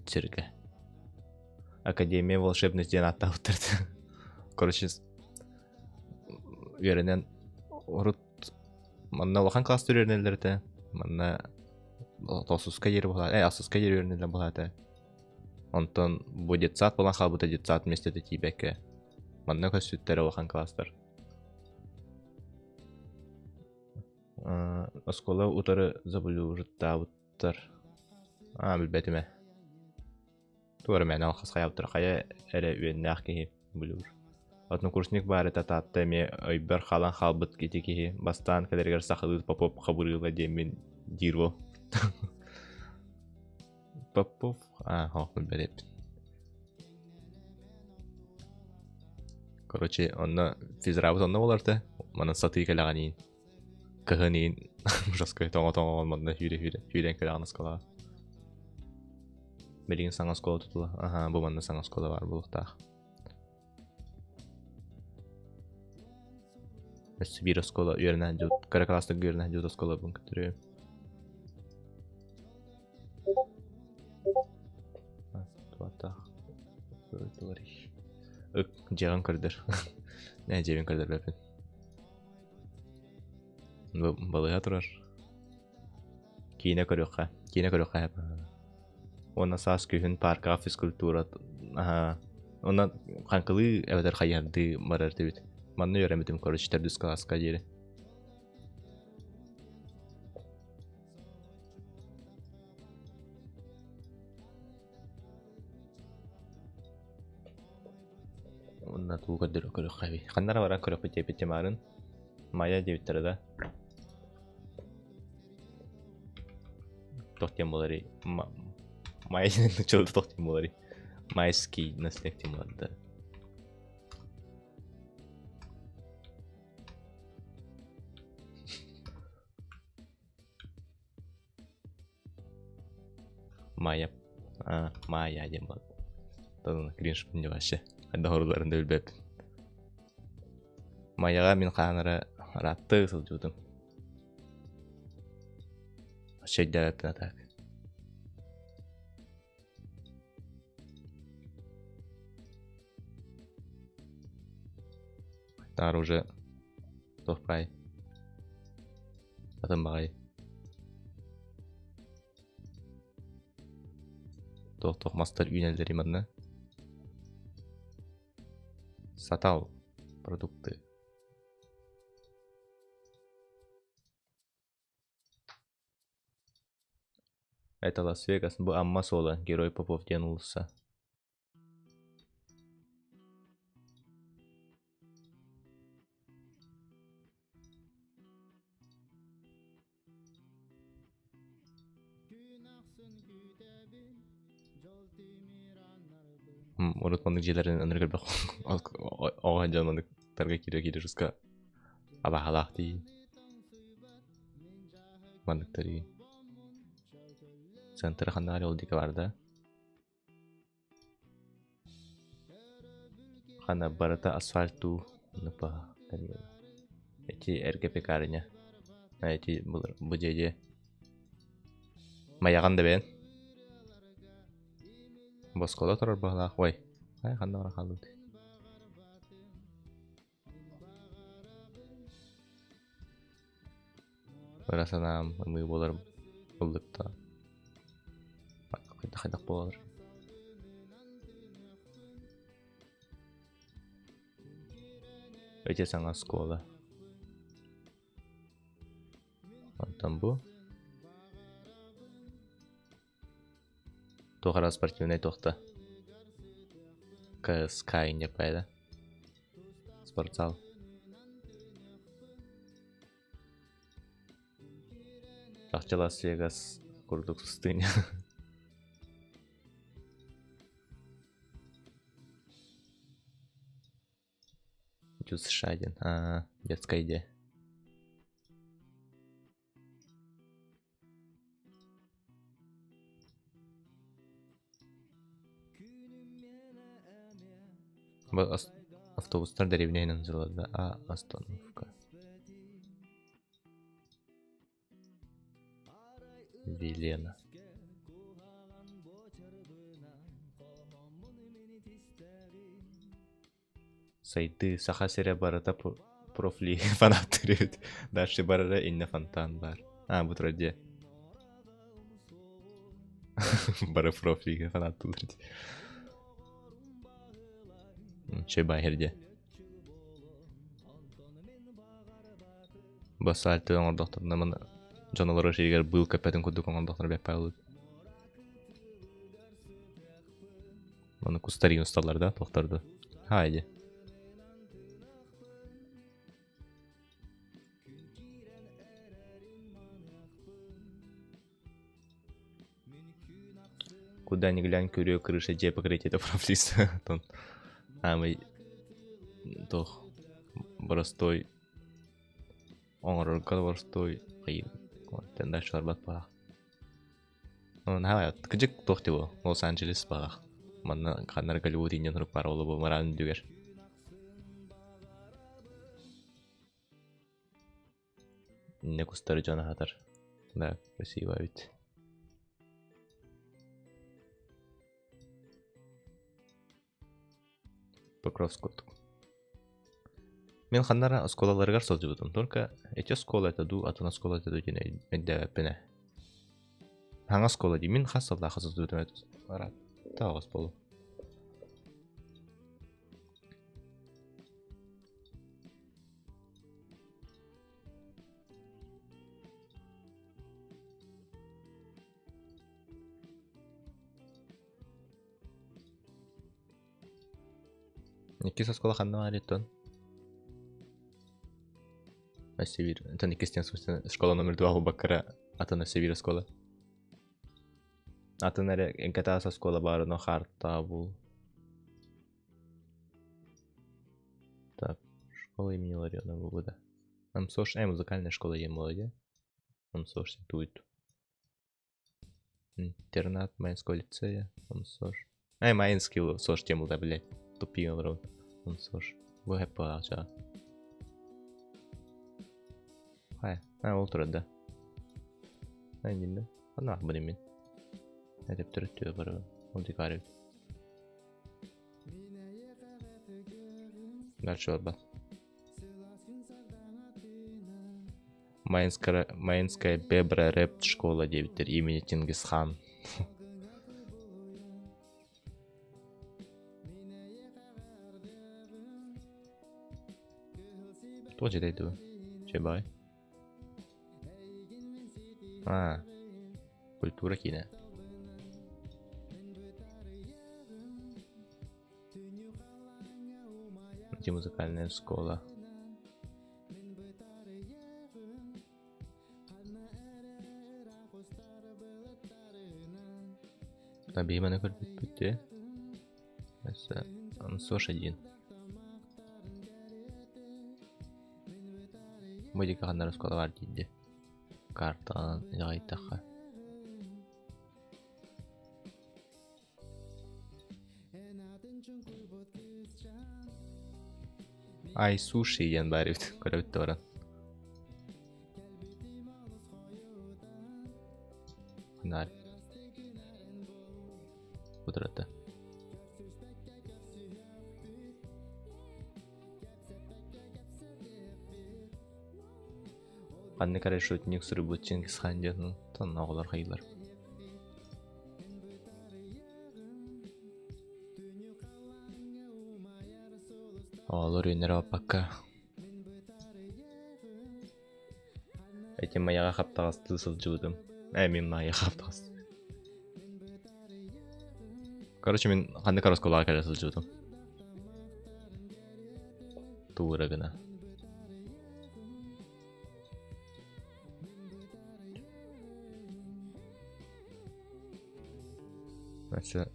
S1: сиргэ. Академия волшебниц диэн ааттаабыттар. Короче, үөрэнэн урут манна улахан класстар үөрэнэллэр этэ. Манна тохсуска диэри буолаа, ахсыска диэри үөрэнэллэр буолаа этэ. Онтон бу детсад буолан хаалбыта детсад миэстэтэ тиийбэккэ. Манна көстүттэрэ улахан класстар. Оскуола утары забулюртаабыттар. Аа, билбэтим ээ. Тугу эрэ мээнэ алхас хайаабыттар хайа эрэ үөннээх киһи булуур. Однокурсник баар этэ Таатта эмиэ өйбөр хаалан хаалбыт ити киһи бастаан кэлэригэр сахалыы Попов Хабырыыла диэммин диир буол. Попов аа хоох билбэт Короче, онно физрабыт онно буолар Манан сатыы кэлэҕиниин кыһын иин ужаскай тоҥо-тоҥо манна сүүрэ-сүүрэ сүүрэн кэлэҕин оскуолаҕа. Билигин саҥа оскуола тутула. Аһаа, бу манна саҥа оскуола баар буолуохтаах. Өссө биир оскуола үөрэнэ сылдьыбыт, кыра кылаастарга үөрэнэ сылдьыбыт оскуолабын көрдөрүөм. Ык, дьиэҕин көрдөр. Ээ, дьиэбин көрдөрбөппүн. Бу балыыһа турар. Киинэ көрүөххэ. Киинэ көрүөххэ Уонна саас күһүн пааркаҕа физкультура аһаа уонна хаҥкылыы эбэтэр хайыһардыы барар этибит. Манна үөрэммитим короче төрдүс кылааска диэри. Уонна тугу көрдөрө көрүөххэ эбий. Ханна эрэ баран көрүөхпүт диэбит Тимарын. Майя диэбиттэрэ да. Туох диэн буоларый? Майя диэн туох диэн буоларый? Майский наследие диэн буолар да. Майя а, Майя диэн буолла. Тон кринж не вообще. Хайдах оруолларын да билбэппин. Майяҕа мин хаһан эрэ ыраатта сылдьыбытым. Вообще өйдөөбөппүн а так. Таар уже туох баай атын баҕайы туох-туох мастар үүнэллэрий манна сатал продукты Это Лас-Вегас, бу Амма суола, Герой Попов диэн уулусса. Урут маннык дьиэлэрин ынырык элбэх оҕо дьон манныктарга киирэ-киирэ жестко абааһылаах дии. Манныктары центр ханна ол диэки баар да? Ханна барыта асфальт дуу Ити эргэ пекарня. Ити бу дьиэ Майаҕын да бэйэн. Боскола турар быһалаах. Ой, ханна баран хаалбыт? Ыра санаам ымыы буолар ыллыкта хайдах хайдах буолар Ити саҥа оскуола. Онтон бу Туох эрэ спортивнай туохта КСК инньэ да спортзал Чахчы Лас-Вегас курдук пустыня. Дюс Шадин. А, детская идея. Автобустар дэриэбинэ иһинэн сылдьаллар да? А, остановка. Вилена. Сайдыы Саха сирэ барыта профли фанаттыр эбит. Дальше барара иннэ фонтан баар. А, бу турар дьиэ. Бары профлига фанаттылар дии. Чэй баайыр дьиэ. Бассаальты оҥордохторуна маны дьон олорор сиригэр быыл көппөтүн курдук оҥордохторо бэт паалыт. Маны кустарин усталлар да, тохторду. Хайди. Куда ни глянь, көрүө крыша дьиэ покрытиета профлист. Тон аамай туох боростой оҥорорго боростой хайын дальше барбат баах. Наһаа кыдьык туох диво Лос-Анджелес баах. Манна ханнар Голливуд иннин хурук баар ол бу мыраан үрдүгэр. Иннэ кустары дьон аһатар. Да, красиво эбит. Покровск курдук. Мин ханна оскуолаларыгар сылдьыбытым. Только эти оскуола это дуу, атын оскуола это дуу диэн өйдөөбөппүн ээ. Хаҥа оскуола дии. Мин хас сыллаахха сылдьыбытым это ыраатта оҕус буолуо. Иккис оскуола ханна баар оттон? Өссө Онтон иккистэн школа номер два буолбаккара атын өссө биир оскуола. Атын эрэ НКТА оскуола баарына хартаа бул. Так, школа имени Ларионова года. МСОШ, музыкальная школа диэн буолла дии. МСОШ туйт. Интернат Майнского лицея, МСОШ. Ай, Майнский СОШ тем да, блядь. Тупи олорон. МСОШ. Бу хэп чаа. Хай, а ол турар да. Ай, динде. Ханна бу мин. Этеп төрөттүө барабын. Ол дикарь. Дальше барбат. Майнская, Майнская Бебра рэп школа диэбиттэр имени Чингисхан. Туох дьитэй дуу? Чебай. А, культура киинэ. Где музыкальная школа? Табиманы көрбүппүт дии. Өссө МСОШ один. Бу диэки ханна оскуола баар диирди. Картанан итэҕэйтэххэ. Ай суши диэн баар эбит көрөбүт да баран. Ханаар. Утарата. Ханнык эрэ шутник суруйбут Чингисхан диэн тон оҕолор хайыылар. Оҕолор үүнэрэ баппакка Ити Майаҕа хаптаҕастыы сылдьыбытым. Ээ, мин Майаҕа хаптаҕас. Короче, мин ханнык оскуолаҕа кэлэ сылдьыбытым. Туура гына. Өссө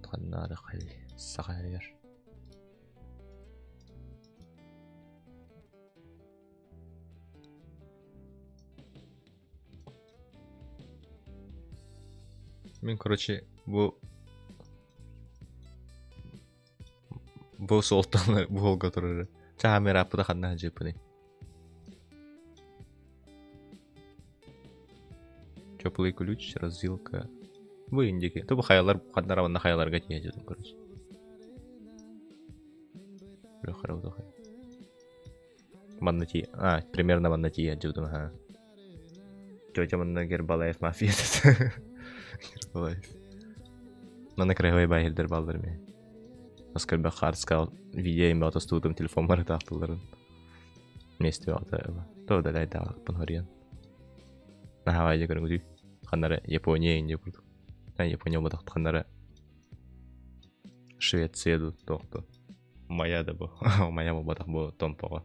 S1: ханнаары саха сиригэр. Мин, короче, бу бу суолтан бу уолга турары. Чаамер аппыта ханна сылдьыппыный? Теплый ключ, развилка. Бу индики. Тубу хайалар ханнара манна хайаларга тиийэ дьон короче. Манна тиийэ. А, примерно манна тиийэ дьыбытым аха. Тетя манна Гербалаев мафия Гербалаев. Манна краевой байхилдер баллар ме. Оскар хаарска видео им отостуутум телефон бары таахтыларын. Месте ата то да даалаппын хориан. Наһаа көрүҥүтүй. Ханнара Япония инде курдук. Япония буолбатах ханнара Швеция ду туохту. Майа да бу. Майа буолбатах бу Томпоҕо.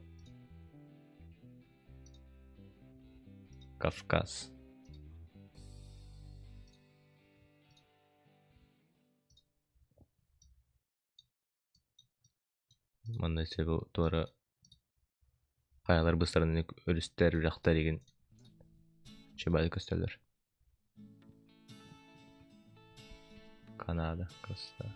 S1: Кавказ. Манна өссө бу туора хайалар быстаран өрүстэр, үрэхтэр игин чыбаайы көстөллөр. Канада, красота.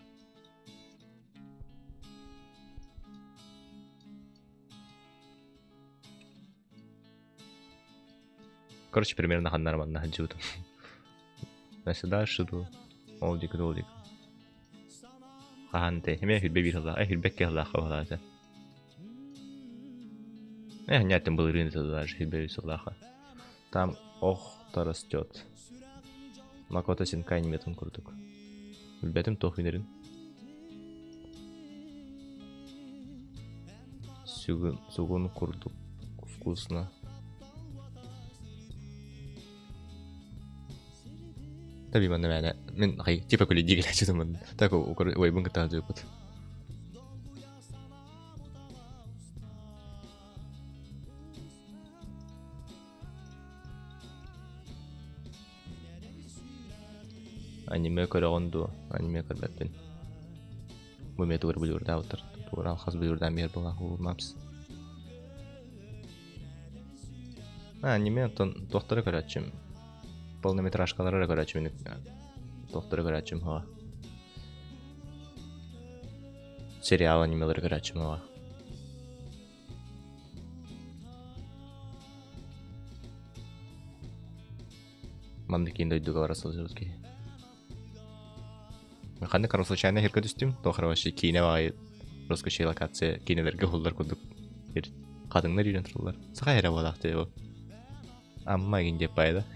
S1: Короче, примерно ханнар манна сылдьыбытым. Өссө дальше дуу, ол диэки ол диэки. Хаһан этэй? Эмиэ сүүрбэ биир сыллаах, сүүрбэ икки сыллаахха баҕалаата. Э, былырыын это даже сүүрбэ үс сыллаахха. Там ох-то растет. Макото Синкай аниметын курдук. Билбэтим туох үүнэрин. Сүгүн, сугун курдук вкусно. Таби манна мээнэ мин хай типа күлүдии кэлээччитиммин так уойбун кытта сылдьыбыппыт. Аниме көрөҕүн дуо? Аниме көрбөппүн. Бу эмиэ тугу эрэ будьуурдаабыттар. Тугу эрэ алхас будьуурдаан биэр буоллаах Google Maps. Аниме оттон туохтары көрөөччүм. Полнометражкалары эрэ көрөөччүм. Туохтары көрөөччүм һуо. Сериал анимелары көрөөччүм һуо. Маннык киин дойдуга бара сылдьыбыт киһи. Ханнык короче случайно эфиргэ түстүм. Туох эрэ вообще киинэ баҕайы русская локация киинэлэргэ уһуллар курдук хатыҥнар үүнэн тураллар. Саха эрэ буолаах дии Амма игин диэп баайда.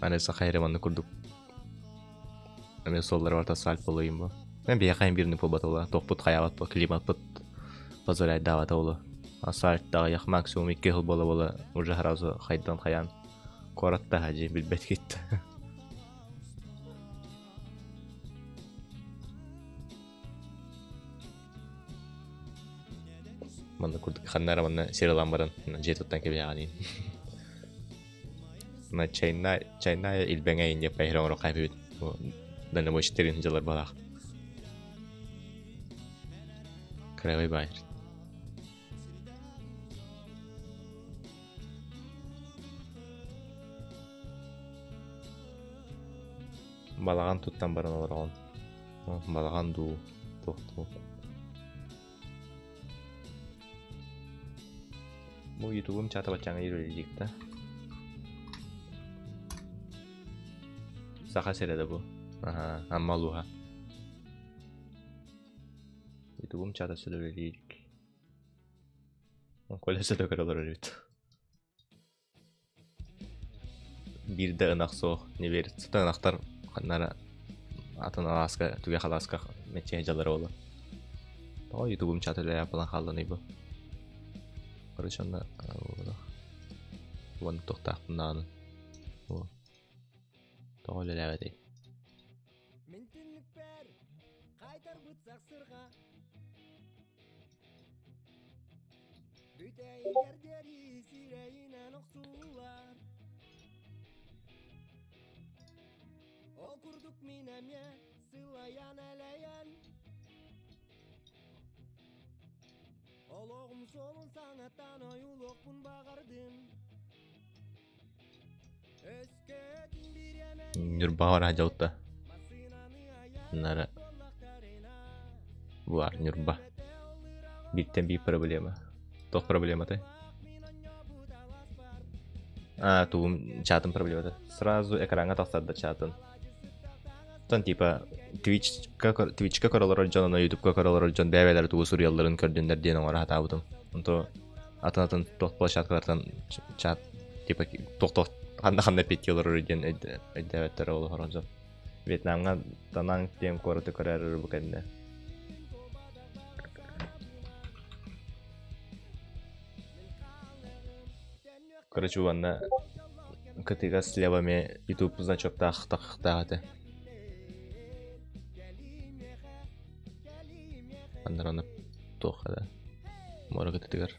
S1: Аны саха эрэ маннык курдук эмиэ суоллара барыта асфальт буолуйум бу. Мен биһиэхэ биирни буолбата туохпут хайаабат бу климатпыт позволяйдаабата буолуо. Асфальт аҕыйах максимум икки сыл буола-буола уже сразу хайдан хайаан куораттаһа дьиэ билбэт кит. Манна курдук ханна эрэ манна сир ылан баран дьиэ туттан кэбиһэҕиниин. На чайная чайная илбэҥэ инде поехали оҥоро хайбыт. Дальнобойщиктарын дьылар балаах. Краевой байер. Балаҕан туттан баран олороҕун. Балаҕан дуу, туох дуу. Бу ютубум чата баччааҥҥа үлэлиир да. Саха сирэ да бу. Аха, Амма улууһа. Ютубум чата сыл үлэлиир. Коля сөтө көрө олорор эбит. Биир да ынах суох, не верится. Ынахтар ханнара атын алааска, түгэх алааска мэччиһэ дьаллара буолар. Тоҕо ютубум чат үлэлээх буолан хаалланый бу? Короче, онно уонна туохтаахпын даҕаны. Тоҕо үлэлээбэтэй?
S3: Мин түннүкпэр хайтарбыт сахсырҕа Бүтэйигэр диэри сирэйинэн охсуллар Ол курдук мин эмиэ сылайан элэйэн Олоҕум суолун саҥаттан ойуулуохпун баҕардым
S1: Ньурбаҕа бараа дьалта. Нара Буар Ньурба. Бииртэн биир проблема. Туох проблематай? А, тугум чатым проблемата. Сразу экраҥҥа тахсар да чатын. Тон типа Twitch-ка Twitch-ка көрө олорор дьон, онно YouTube-ка көрө олорор дьон бэйэ-бэйэлэрэ тугу суруйалларын көрдүннэр диэн оҥоро сатаабытым. Онто атын-атын туох площадкалартан чат типа туох-туох ханна-ханна эппиэттии олорор диэн өйдөөбөттөр олорор дьон. Вьетнамҥа Дананг диэн куораты көрөөрү бу кэннэ. Короче, уонна кытыга слева эмиэ YouTube значоктаах тахтаах этэ. Аннараны туох да муора кытытыгар.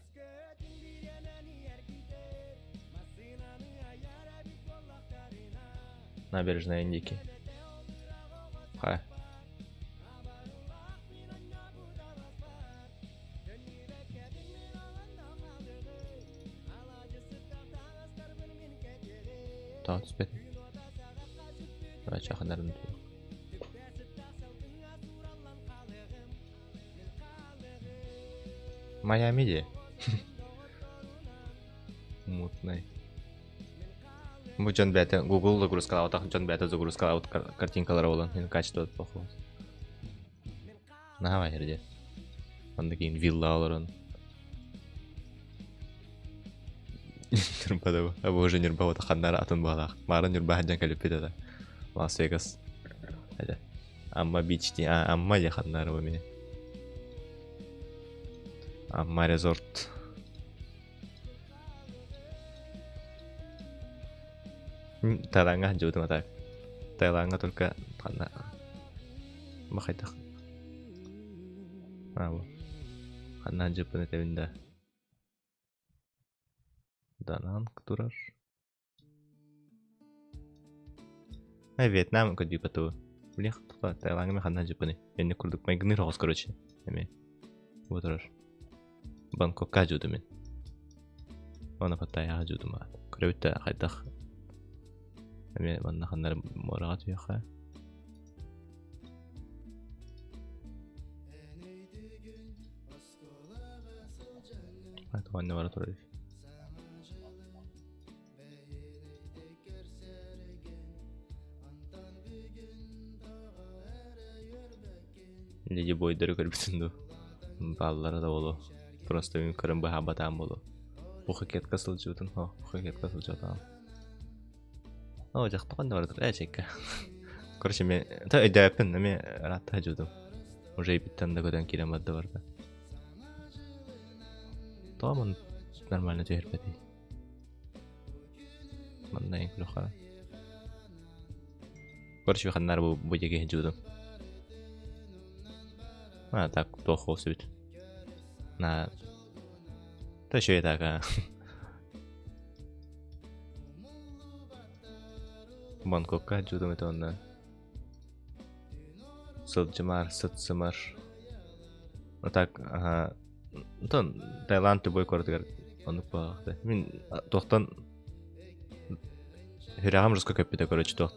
S1: Набережная Индики. Хай. Тоҕо түспэтин? Чаханарын Майами дии. Мутный. Бу дьон бэйэтэ Google загрузкалаабатах дьон бэйэтэ загрузкалаабыт картинкалара буолан мин качество плохого. Наһаа баайар дии. Онно киин вилла олорон. Ньурба да бу уже Ньурба вот ханнара атын баалаах. Маара Ньурба сылдьан кэлиппит этэ. Лас-Вегас. Это Амма бич дии. А, Амма дии ханнара бу мини. Амма резорт. Таилаҥҥа сылдьыбытым а так. Таилаҥҥа только ханна бахайдах А бу ханна сылдьыппын этэбин да Дананг турар. Э, Вьетнам көрдүүпэту. Блин, Таилаҥҥа мен ханна сылдьыппыный? Инник курдук майгыныыр оҕус короче. Эми. Бу турар. Бангкокка дьуутум мин. Оны Паттайаҕа дьуутум аат. Көрөбүт да хайдах эмиэ манна ханнары муораҕа түһүөххэ. Туонна бара турар. Леди бойдары көрбүтүн дуу? Бааллара да буолуо. Просто мин көрөн быһаабатаам буолуо. Пухакетка сылдьыбытын, о, пухакетка сылдьыбатаҕым. Оо, дьахтаҕын да барытыр, ээ, чэккэ. Короче, мен, та өйдөөппүн, эмиэ ыраатта сылдьыбытым. Уже ипиттэн да көтөн киирэн барда барда. Тоҕо мун нормально түһэрбэтий? Манна күлүхха. Короче, ханнар бу бу диэки сылдьыбытым. А, так, туох хоосубут. На... Та еще и так, а. Бангкокка дьудум это онно. Сылдьымар, сытсымар. Ну так, ага. Онтон Таиланд любой куоратыгар оннук буолаахта. Мин туохтан Сүрэҕим жестко көппүтэ короче туох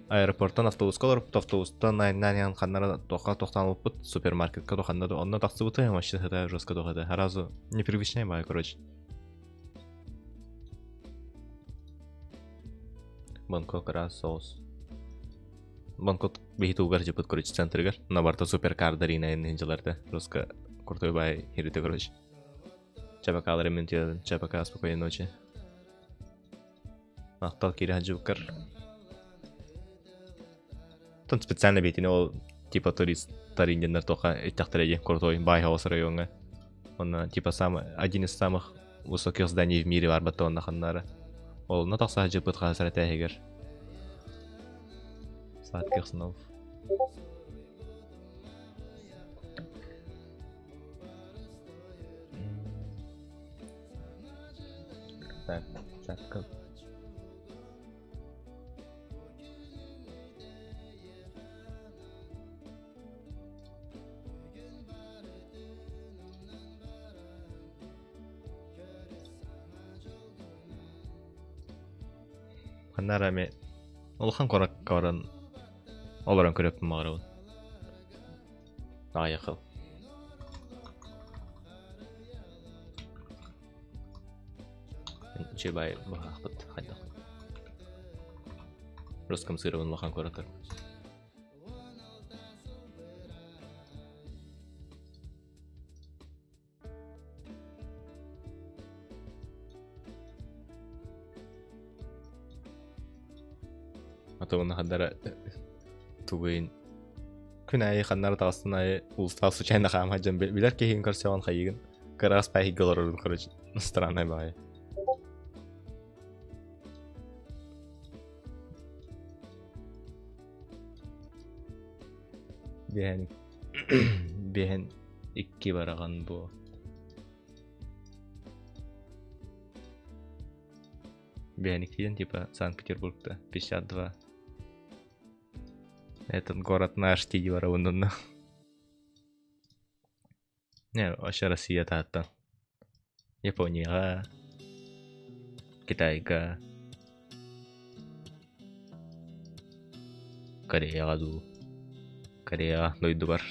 S1: аэропортан автобуска олорбут автобустан айаннаан ханнара туохха тохтоон ылбыппыт супермаркетка туханна да онно тахсыбыта вообще сыта жестко туох этэ сразу непривычная баҕайы короче Бангкок ыраас соҕус Бангкок биһи тугар дьыппыт короче центрыгар на барта суперкардар иинайын дьыларда жестко крутой баай хирите короче Чабакалары мин Чабака спокойной ночи Махтал киирэ сылдьыбыккар. Тон специально бэйтини ол типа туристар индианнар туохха иттэхтэрэ дии крутой баай хаос райоҥҥа. Онно типа самый один из самых высоких зданий в мире барбатта онно ханнара. Ол онно тахса сылдьыппыт хаһысар этээһигэр. Сладких снов. Так, чатка. Ханна эрэ эмиэ улахан куоракка баран олорон көрүөхпүн баҕарабын. Аҕыйах сыл. Үчүгэй баай быһаахпыт хайдах. Роскомсырыбын улахан куораттар. А то уонна хардара тугуйун күн аайы ханнары таҕыстын аайы улустаах случайно хаама дьон билэр киһигин көрсөҕүн хайыгын кыраас паһига олорорун короче странный баҕайы. Биһэн биһэн икки бараҕан бу Биһэн иккиден типа Санкт-Петербургта 52. Этот город наш тиги барабын онно. Не, вообще Россия тааттан. Японияҕа, Китайга, Кореяҕа дуу. Кореяҕа дойдубар.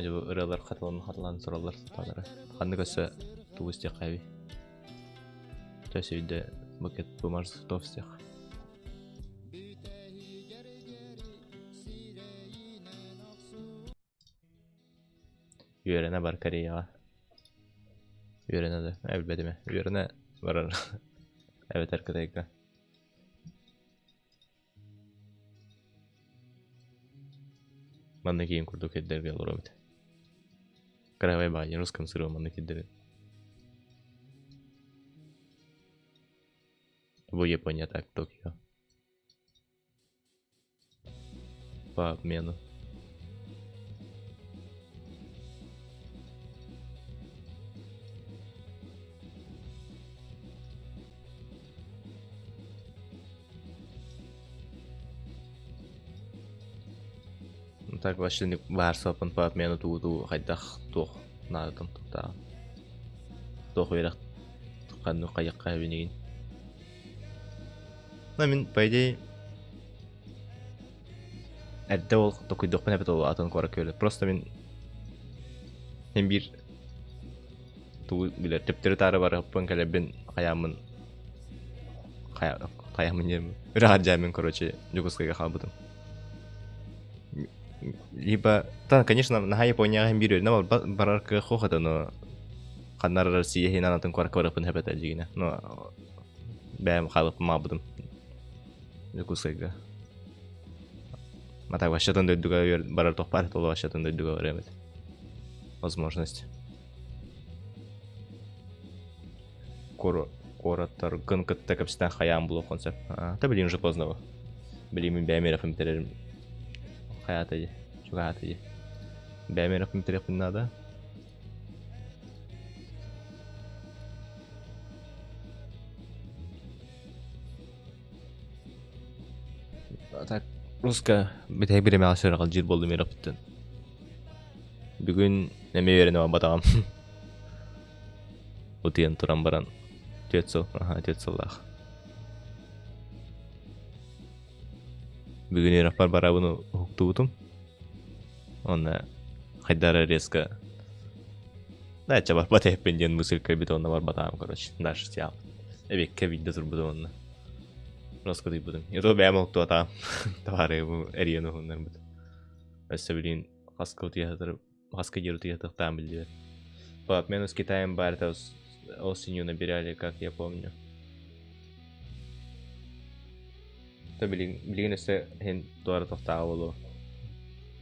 S1: Дьэ бу ырыалар хатылан хатылаан тураллар таалара. Ханнык өссө тугу истиэххэ эбий? Төс өйдө букет бумажных цветов истиэх. Үөрэнэ бар Кореяҕа. Үөрэнэ да, билбэтим ээ. Үөрэнэ барар эбэтэр Кытайга. Манна киин курдук сирдэргэ олоробут. Кыраһабай баҕайы русском сырыым манна киирдэрин. Бу Япония так Токио. По обмену. Так вообще баар суоппун по обмену тугу тугу хайдах туох наадатын туттаҕын туох үөрэх ханнык хайыахха эбинигин. Ну мин по идее эрдэ ол токуйдуохпун эбит ол атын куоракка үлэ. Просто мин мин биир тугу билэр төптөрү таары барыахпын кэлэрбин хайааммын хайааммын диэммин үрэҕэр дьээммин короче Дьокуускайга хаалбытым. Либо та конечно наһаа Японияҕа иһин биир үөрэнэ барар кыах суох этэ но ханна Россия иһин атын куоракка барыахпын сөп этэ дьигинэ но бэйэм хаалыппын маабытым Дьокуускайга. А так вообще дойдуга барар тохпар толу вообще дойдуга барыам этэ. Возможность. Куораттаргын кытта кэпсэтэн хайаан булуоххун сөп. Та билигин уже поздно. Билигин мин бэйэм үөрэхпин бүтэрэрим хайаата дии, чугаһаата дии. Бэйэм үөрэхпин бүтэриэхпин наада. Так, русско бүтэһик бириэмэҕэ сүрэҕэлдьиир буоллум үөрэхпиттэн. Бүгүн эмиэ үөрэнэ барбатаҕым. Утуйан туран баран түөрт сыл, аха түөрт сыллаах. Бүгүн үөрэхпэр барабын уһуктубутум. Уонна хайдах эрэ резко да чэ барбат эһиппин диэн мысль кэлбит уонна барбатаҕым короче дальше сиэҕим. Эбиэккэ биирдэ турбутум уонна роскотуйбутум. И то бэйэм уһуктубатаҕым. Табаарыһым эрийэн уһуннарбыт. Өссө билигин хаска утуйа хаска диэри утуйа биллибэт. По обмену с Китаем барта осенью набирали, как я помню. То билигин өссө иһин туора тохтааҕа буолуо.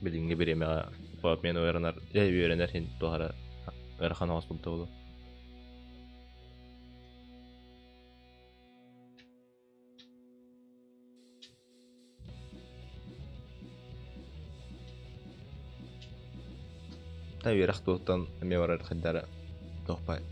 S1: Билиҥҥи бириэмэҕэ по обмену үөрэнэр, үөрэнэр иһин туохара ыарахан оҕус буолта буолуо. Та үөрэх туһуттан эмиэ барар хайдара туох баай.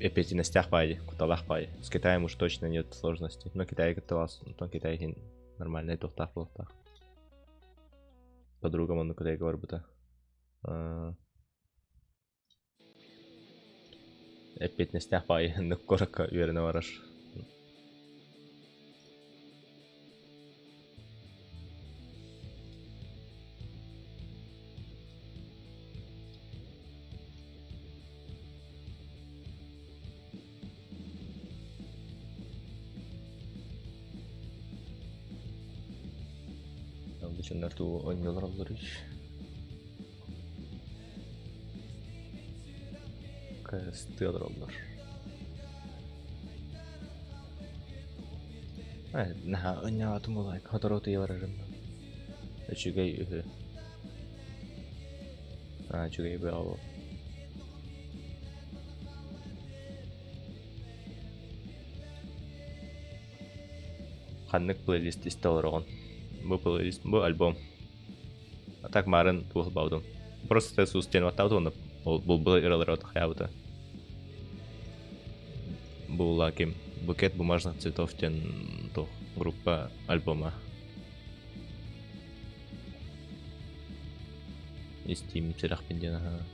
S1: Эппиэтинэстээх баайы, кутталаах баайы. С Китаем уж точно нет сложностей. Но Китай кытта онтон Китай иһин нормальнай туохтаах буолуохтаах. Подругам онно Кытайга барбыта. Эппиэтинэстээх баҕайы куоракка үөрэнэ барар. Дьоннор тугу оонньуулар оллоруй? Кыстыы олороллор. Наһаа оонньоотум буолаай, сотору утуйа барарым. Үчүгэй үһү. Аа, үчүгэй бөҕө буол. Ханнык плейлист истэ олороҕун? Бу плейлист, бу альбом. А так марын туох баудум. Просто сус диэн баттаабыт уонна ол булбула ыралары хайаабыта. Була ким? Букет бумажных цветов диэн туох группа альбома. Истиим сүрэхпин диэн аһа.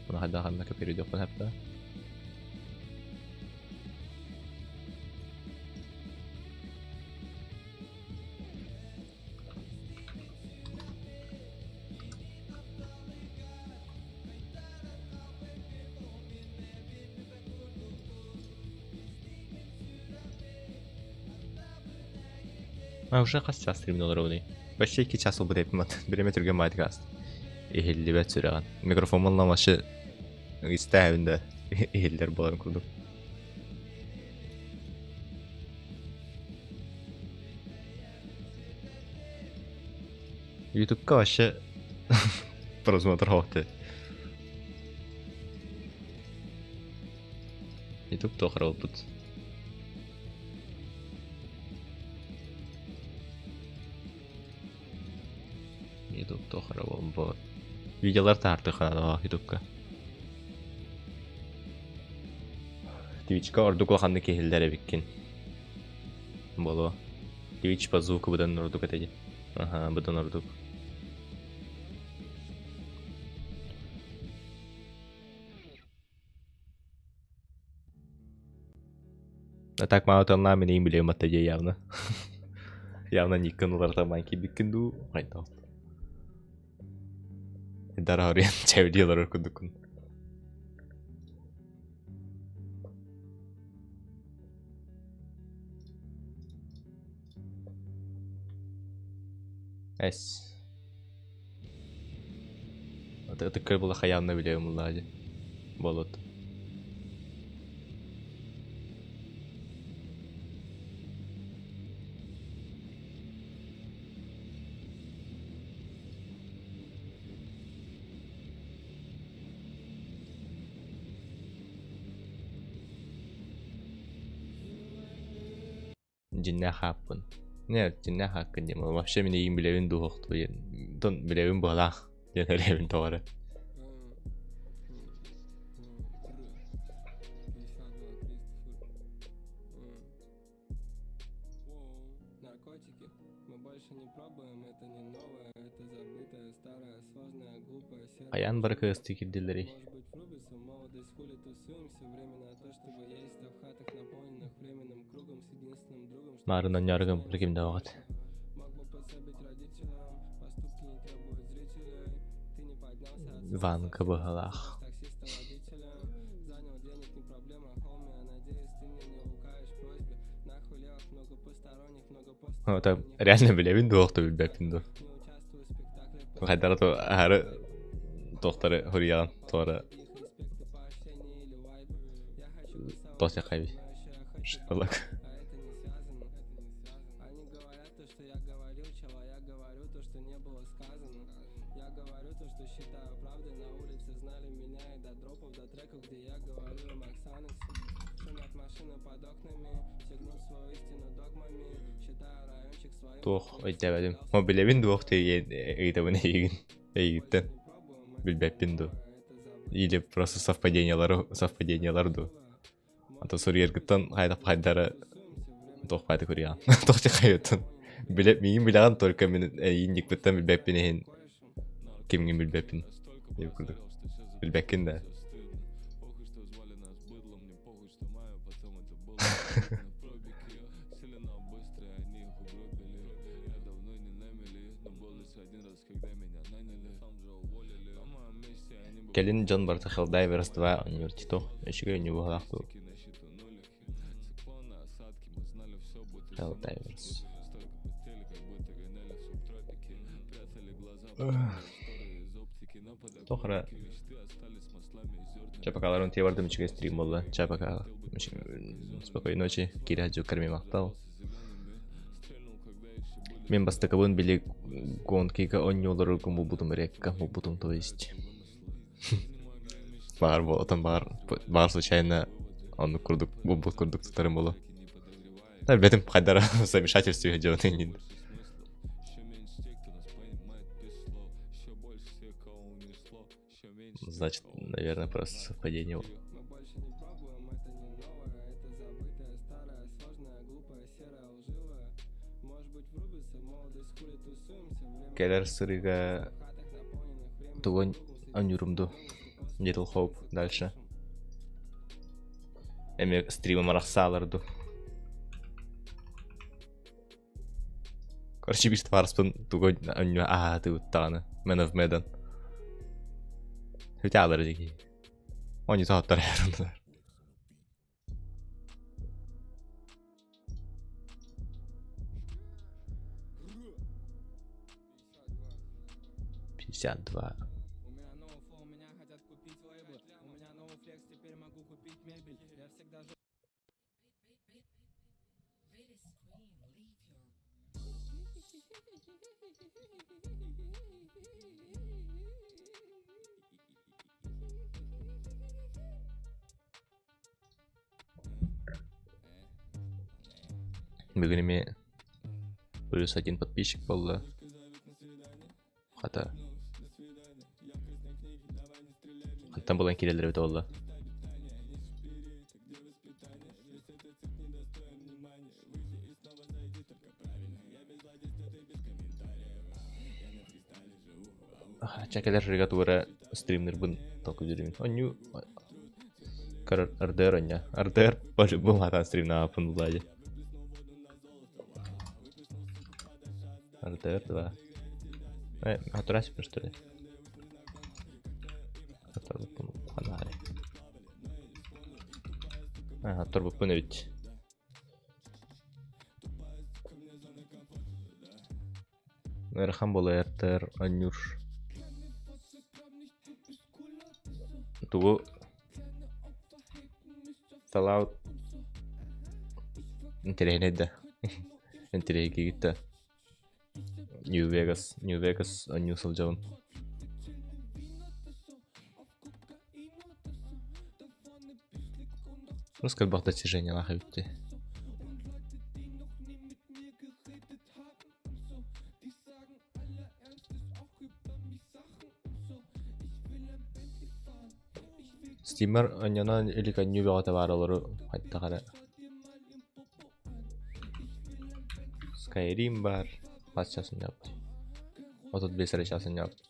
S1: Ону хайдах ханна перейдёхпун хапта. А уже хас час стримин олоробуный? Почти 2 час буолбут эппим ат. Бириэмэ түргэн баайдык ааста. Иһиллибэт сүрэҕин. Микрофоммун ламашы истээбин да иһиллэр буоларын курдук. Ютубка вообще просмотр хоохты. Ютуб туох эрэ буолбут. Ютуб туох эрэ буолбут. Видеолар таһаартыахха Ютубка. Твичка ордук улаханнык иһиллэр эбиккин. Буолуо. Twitch по звуку быдан ордук этэ дии. Аха, быдан ордук. А так мало тонна мин иин билиэм атта дии явно. Явно никкын уларытамаан киирбиккин дуу, хайдах. Дараһарыйан чэбдии олорор курдуккун. Эс. Ытык була хайаанна билиэм буллаа дии. Болот. Дьиннээх ааппын. Не, дьиннээх ааккын диэн вообще мин эйигин билэбин дуу суох дуу диэн. Билэбин быһалаах диэн эрэбин тоҕо эрэ. Хайаан бары кыастыы киирдилэрий? Маарынан ньарыгым кимдээҕит? Ванга быһалаах. Это реально билэбин дуо, охто билбэппин дуо? Хайдара то аһары тохтары хуруйаҕын туора тосяхайби Шерлок. Туох өйдөөбөтүм. Мо билэбин дуох ыйытабын эйигин эйигиттэн. Билбэппин дуу. Или просто совпадениялары совпадениялар дуу. А то суруйаргыттан хайдах хайдара туох баайда көрүйэҕин. Туох хайыттан. Билэ миигин билэҕин только мин эйигин никпиттэн билбэппин иһин кимҥин билбэппин. Диэбит курдук. Билбэккин да. Кэлин дьон барыта Helldivers 2 оонньуур титох үчүгэй оонньуу быһыылаах дуу? Helldivers. Туох эрэ Чапакаларын тиэ бардым үчүгэй стрим буолла. Чапака спокойной ночи. Киирэ сылдьыбыккар эмиэ махтал. Мин бастакыбын били гонкига оонньуулары булбутум рекка булбутум то есть. Баар буолтан баар баар случайно оннук курдук булбут курдук тутарым буолуо. Бэтим хайдара замешательстве дьон иннин. Значит, наверное, просто совпадение. Кэлэр сырыыга тугун оонньуурум дуу? Little Hope дальше. Эмиэ стримым арахсаалар дуу? Короче, биир табаарыспын тугу оонньуу ааһатыбыт даҕаны Man of Medan. Үтэ дии. Оонньуу тоһоттор эрэр. 52. Бүгүн эмиэ плюс один подписчик буолла. Хата. Хантан булан киирэллэр эбитэ буолла. Чэ кэлэр регатура стримнербын толкуйдуурбун. Онньуу РДР онньа. РДР по-любому атаан стримнаабаппын булаа дии. РДР 2. Э, атырасыппын что ли? Аторбуппун ханаары. Аторбуппун эбит. Ыарахан буолайартар оонньуур. Тугу Fallout интэриэһинэй да интэриэһиргиигит да New Vegas New Vegas оонньуу сылдьабын. Русская элбэх достижениелаах эбит дии. Стимер онньонон илик онньуу бөҕөтө баар олору хайдах эрэ Skyrim баар хас чаас онньообут 35 эрэ чаас онньообут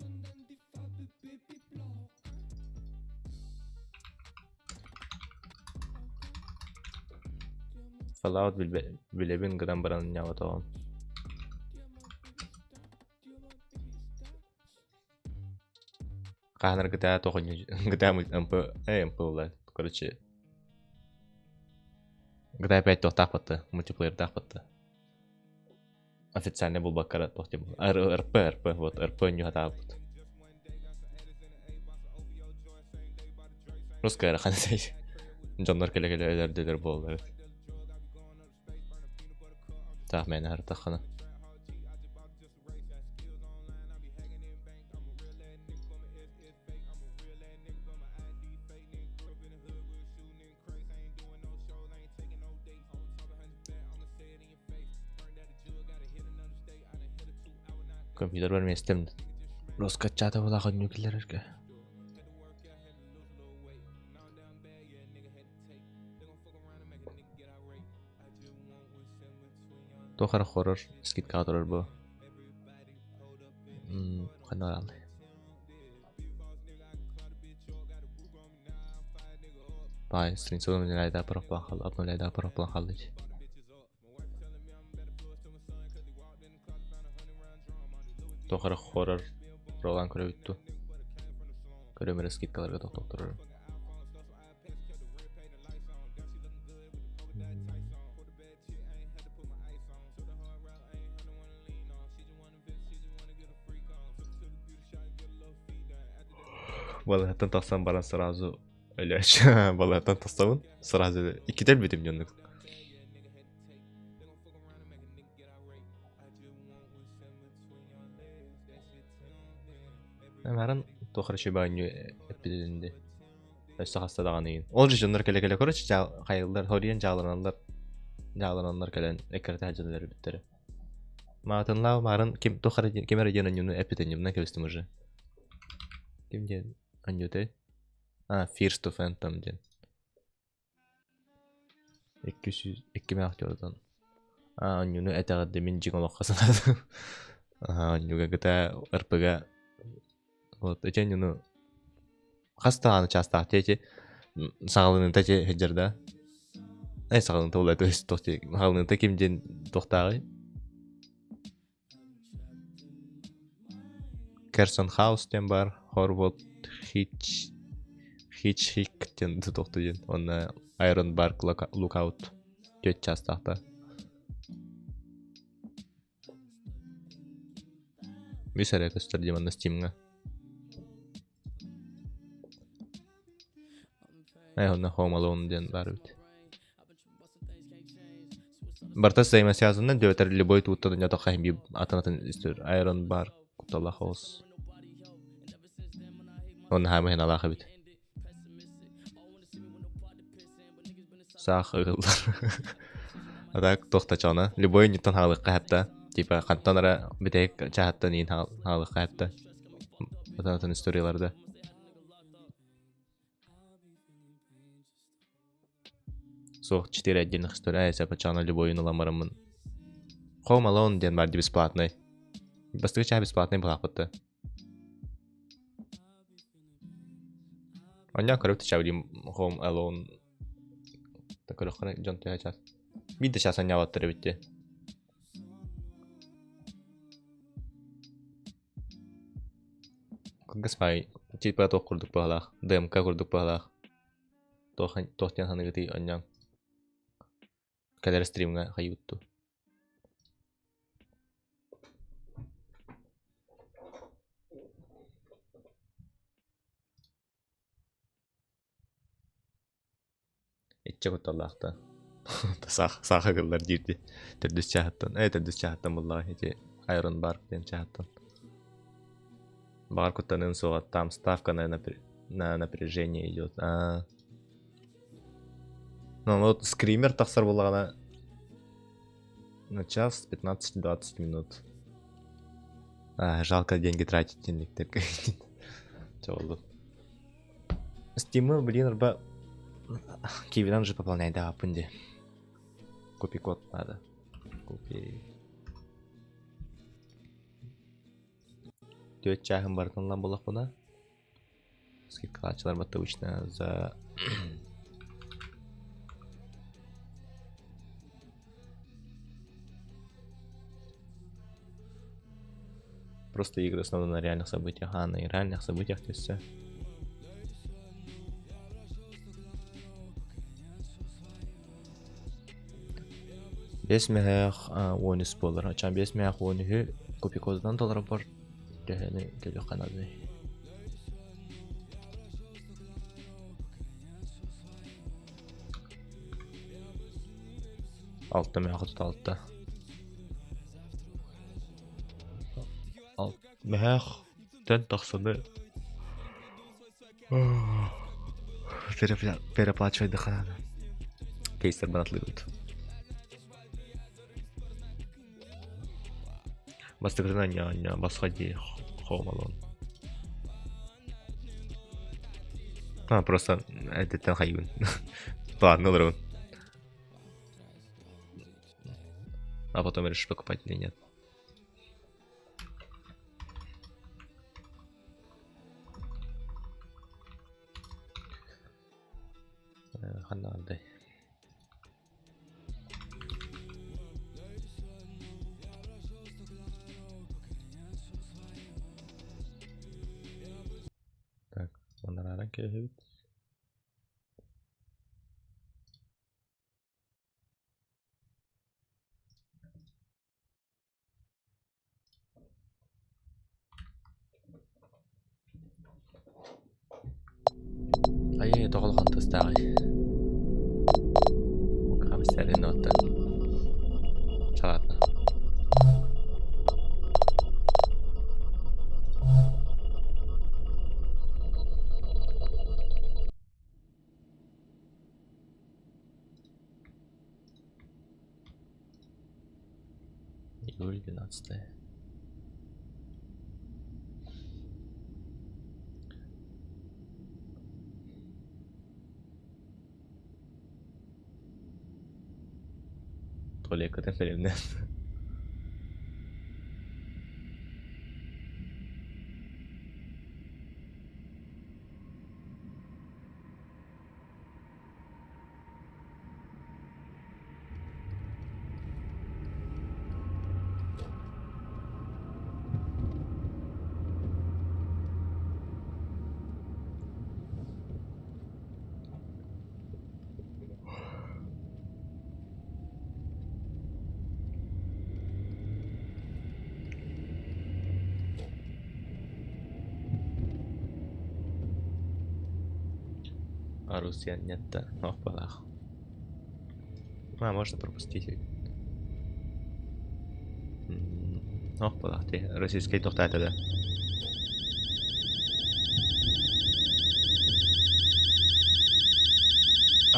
S1: Fallout билэбин гынан баран ньаҕатаҕым. Хаһан GTA тоҕонньу GTA МП МП буолла короче GTA 5 туохтаах батта мультиплеердаах батта официально булбаккара туох диэн РП РП вот РП ньуһатаабыт Русская ыарахан дьоннор кэлэ-кэлэ өлөрдүлэр буоллар таах мээнэ аһардаххына Компьютербар миэстэм Роскаччаата буолаах онньуу киллэрэргэ. Туох эрэ хорор скидкаҕа турар буо. Ханна бараллай? Баай страница обновляйдаах буолан хаалла дии. Туох эрэ хоррор ролан көрөбүт дуу? Көрөм эрэ скидкаларга тохтоттороро. Балыһаттан тахсан баран сразу өлөөч. Балыһаттан тахсабын сразу иккитэ өлбүтүм дьоннук. Баран туох эрэ үчүгэй эппитин дии. Өссө хаста даҕаны иһин. Ол же дьоннор кэлэ-кэлэ короче хайыллар, хоруйан дьааланаллар, дьааланаллар кэлэн эккирэтэ сылдьан өлөрбүттэрэ. Маатынлаах маарын ким туох эрэ ким эрэ диэн анньууну эппит анньуунан кэбистим уже. Ким диэн анньуутай? А, Fears to Phantom диэн. 202 актердан. А, анньууну этэҕирдэ мин дьиҥ олоххо санаатым. Аха, анньууга кыта РПГ вот ити анньууну хас даҕаны чаастаах дии ити саҕаланыыта ити сылдьар да э саҕаланыыта буолла то есть туох дии саҕаланыыта ким диэн туохтааҕый Керсон Хаус диэн баар Хорвот Хич Хичхик диэн туохтуу диэн уонна Айрон Барк Лукаут түөрт чаастаахта Үс эрэ көстөр дии манна Steamҥа. Ээ онно Home Alone диэн баар эбит. Барыта взаимосвязаны диэтэр любой тууттан дьотоххо иһин биир атын-атын истэр Iron Bar кутталлаах оҕус. Онно хаама иһин алаах эбит. Саах ыһыллар. А так туох да чоно. Любой инниттэн хаалыахха сөп Типа хантан эрэ бүтэһик чааһыттан иин хаалыахха сөп Атын-атын историяларда. Суох, четыре отдельных история. Ээ, сөп, любойун ылан бараммын. Home Alone диэн баар бесплатный. Бастакы чаа бесплатный буолаахпыт Онньоон көрөбүт чабылим Home Alone да көрөххүнэ дьон төһө чаас. Биир да чаас анньаабаттар эбит дии. Кыргыс баай типа туох курдук быһалаах, ДМК курдук быһалаах. Туох туох диэн саныгытый онньоон. Кэлэр стримҥа хайыыбыт дуу. Иччэ кутталлаахта. Саах сааха гыллар диирди. Төрдүс чааһыттан. Ээ төрдүс чааһыттан буллаҕа ити Iron Bark диэн чааһыттан. Баҕар куттаныан суоҕа там ставка на, на напряжение идет. А Ну вот скример тахсар буоллаҕына на час 15-20 минут. А, жалко деньги тратить диэн Чолду. Стимы, блин, арба Кивинан же пополняй, да, пынди. Купи код надо. Купи. Түөрт чааһын барытын ылан буоллахпына скидкалааччылар батта обычно за Просто игры основаны на реальных событиях, а на реальных событиях то есть все. Биэс мөһөөх уон үс буолар. Оччоон биэс мөһөөх уон үһү купикозунан толоробор төһөнү төлүөххэ наадый? Алта мөһөөх отут алта. Мөһөөх тэн тахсаны переплачивайдыха надо. Кейстер баратлыыбыт. Бастакытын анньа-анньа басха дии Home Alone. А, просто эрдэттэн хайыыбын. Ладно, олоробун. А потом решишь покупать или нет. Ханна бардай? Так, манарааран кээһэбит. Айыы тоҕо улахан тыастааҕый? Хамсарын оттон Ладно. Июль 12. Туалеккытын бэлэмнээн. Арусьяннетта опалах. А, можно пропустить. Опалах ты. Российский тоқтата да.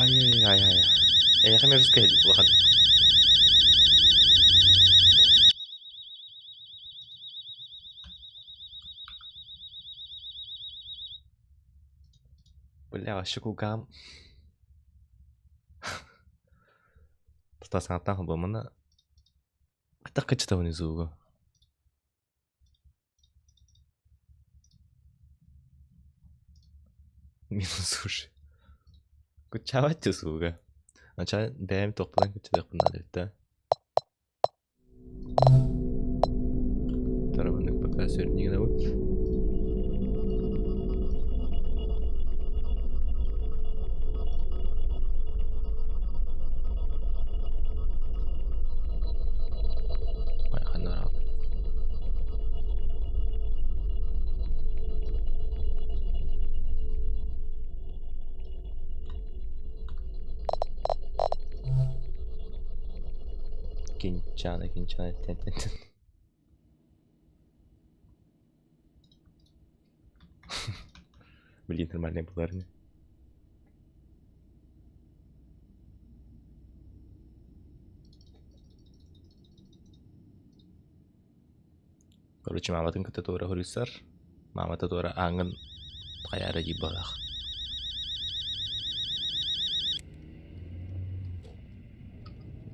S1: Ай-яй-яй-яй. Эйэхэ мерзкэй улахан. Бля, вообще кулгам. Тута саҥаттан холбоммуна хайдах кыччатабыный звугу? Минус уши. Куччаабат звуга. Ача бэйэм туохпунан кыччатыахпын наада эбит да. Тарабыннык пока сөрнигинэбит. Ой, ханна бараҕын? Кинчана, кинчана, тен тен тен. Блин, нормальный буларни. Короче, мааматын кытта туора хоруйсар. Маамата туора ааҥҥын хайаара диир баҕалаах.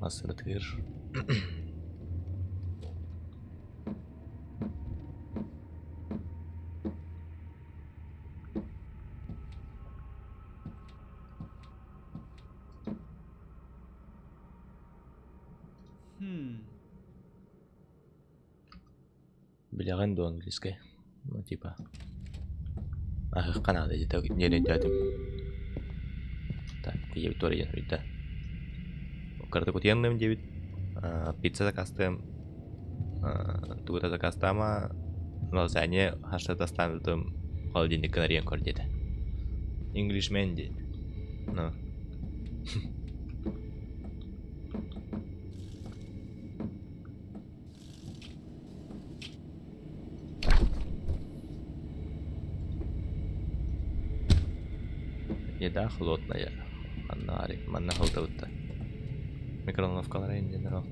S1: Массыынатыгар Билэҕин дуо английскай? Ну типа аһыахха наада диэтэ диэн Так, ийэбит туора диэн суруйда. Кыратык утуйанным диэбит. Пицца заказтыам. Тугу да заказтаама. Лазанья хаста тастаабытым холодильниккын арыйан көр диэтэ. Englishman диэн. Ну. Еда холодная. Манна манна халтабытта. Микроволновкалара иннинэ от.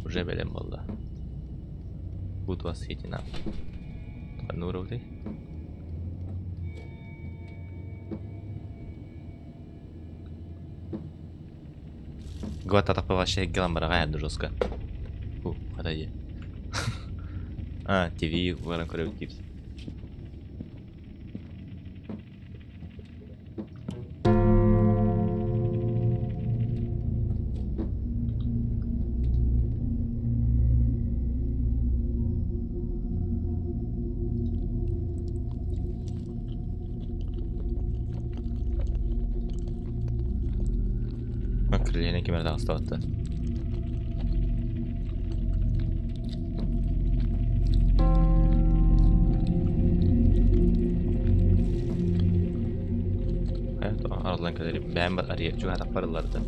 S1: Уже бэлэм буолла. Буду вас съедена. Ханна уровды. Гвата вообще геламбараҕа эрдэ жестко. Фу, хата дии. А, ТВ баран көрөбүт диир. Крыльяны ким эрэ таҕыстабатта. Арыллан кэлэр бэйэм арыйа чугаһатахпар ылларда.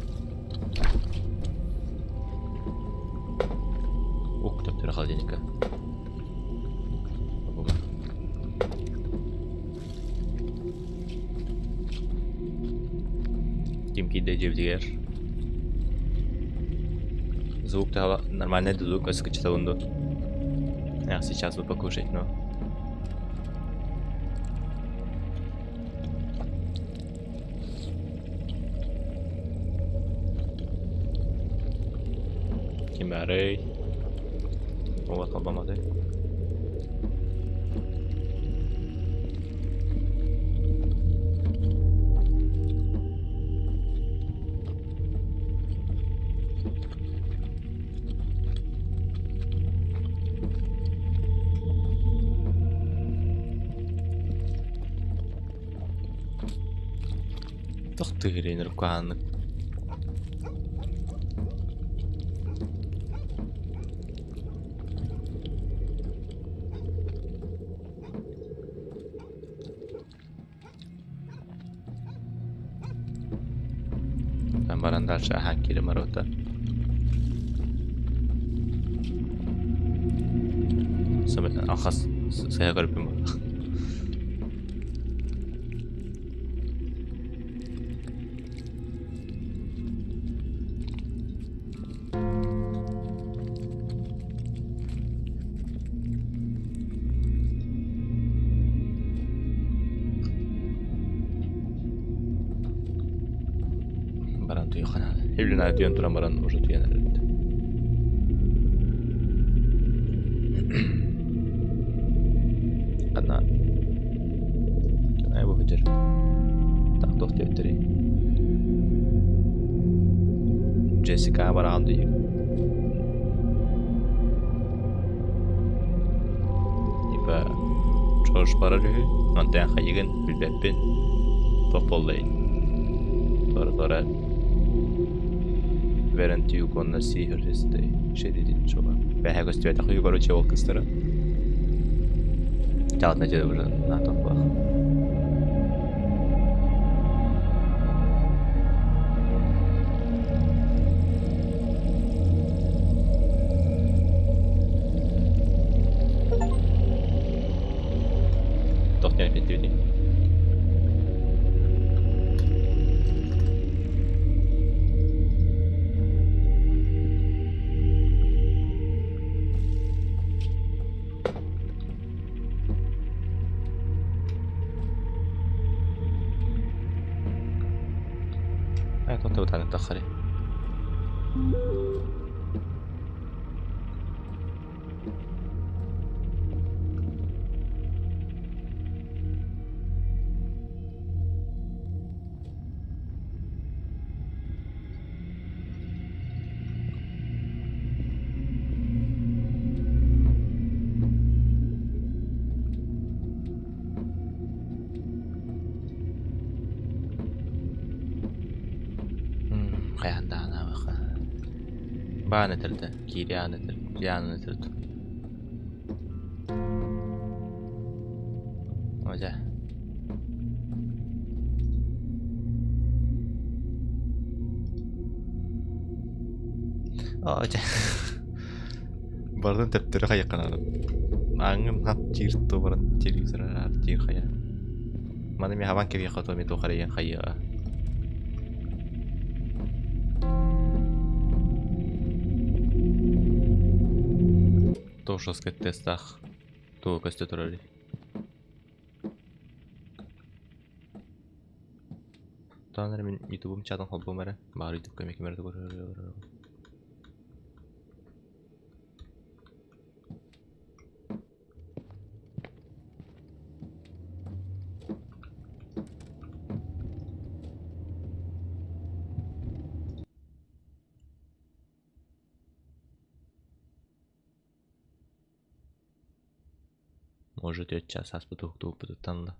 S1: Ук төптөрө холодильникка. Ким киирдэ дьиэбитигэр? Звук то нормальный звук, өскө дуу. А, сейчас бы покушать, но. Ким баарый? Уот холбоммотуй. Тохтуурин рукааннык. Баран дальше ахан киирэн барбыта. Алхас сыһа көрбүм буолла. Баран туйуохха наада. Эвлин түһэн туран баран уже туйан эрэрбит. Ханна Ай бу сылдьар. Так туох диэбиттэрий? Джессика бараҕын дии. Типа Джордж барар үһү, онтон хайыгын билбэппин. Туох буоллай? Тора-тора Верен you gonna see her this day. She didn't show up. Бэһэ көстүбэтэх үһү короче ол кыстара. Чаҕытына дьэ уже на топпах. Туох диэн эппиэттиибитий? Ай, туох да таххари. Хайаан даҕаны аҕыаха. Баан этэрдэ, киири аан этэр, аанын этэрдэ. О дьэ. Оо дьэ. Барытын төптөрү хайыххананым. Ааҥҥын хат диир туобаран телевизор араар диир хайа. Маны мин хабан кэбиэххэ то туох эрэ хайыаҕа. Тош тестах тугу көстө турарый? Таан эрэ мин ютубум чатын холбуом эрэ. Баар ютубка эмиэ ким эрэ Может, 4 час ааспыт уһуктубуппутуттан да.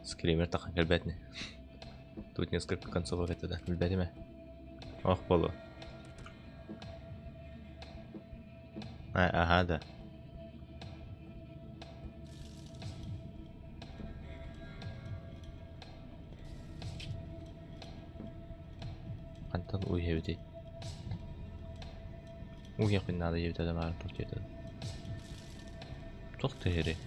S1: Скример тахан кэлбэтини. Тут несколько концовок это да. Билбэтим. Ох болу. А, ага, да. Хантан уйһэбитий? Уйһиэхпин наада диэбитэ да маар туох диэтэ. Туох түһэрий?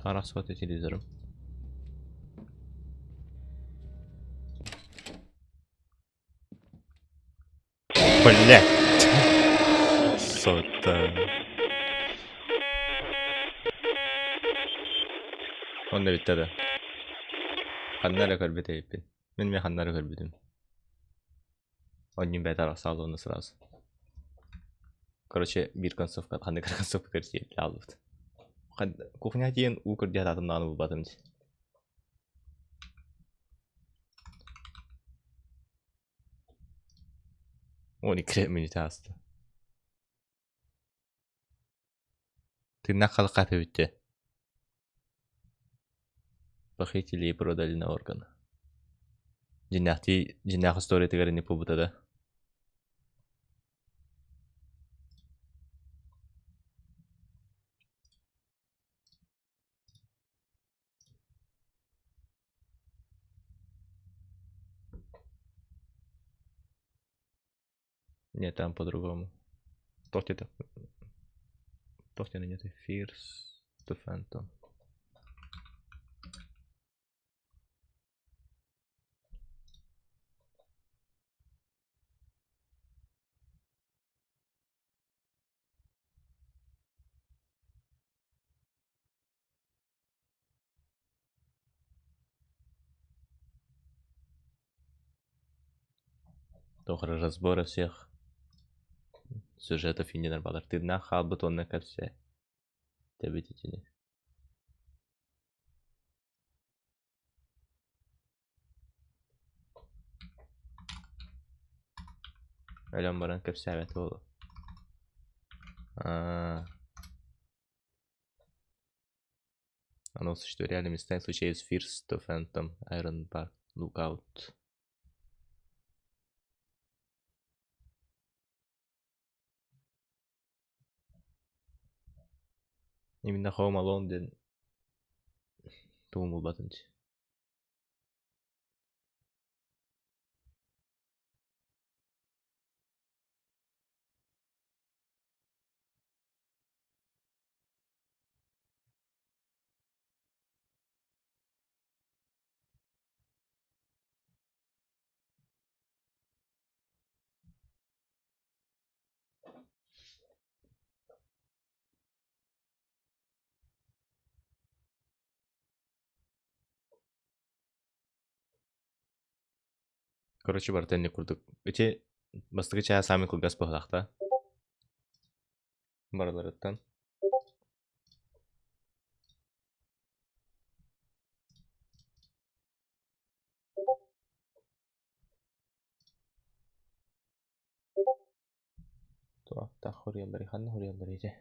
S1: Арахсыбат телевизорым. Бля! Сота. Онно бүттэ да. Ханна эрэ көрбүт эбиппин. Мин эмиэ ханна эрэ көрбүтүм. Онньум бэйэтэ арахсаал уонна сразу. Короче, биир концовка, ханнык эрэ концовка көрсүө хаалбыт. Кухня тиийэн уу көрдүү сатаатым даҕаны булбатым дии. 12 мүнүүтэ ааста. Тыыннаах халыкка бүттэ. Похитили и продали на органы. Дьиннээхтии дьиннээх историятыгар инник буолбута да. Нет, там по-другому. Туох диэтэ? Туох диэн нет? Fierce the Phantom. Туох эрэ разбора всех сюжетов иннинэр балар тыыннаах хаалбыт уонна кэпсээ тэбит итини. Өлөн баран кэпсээбэт буолуо. Аа. Оно существует реальными местами в случае с Fierce, The Phantom, Iron Bark, Lookout. Именно Home Alone диэн тугум булбатым дии. Короче, барыта инник курдук. Ити бастакы чаас саамай кылгас быһыылаах Барыларыттан. Туохтаах хоруйалларый, ханна хоруйалларый ити?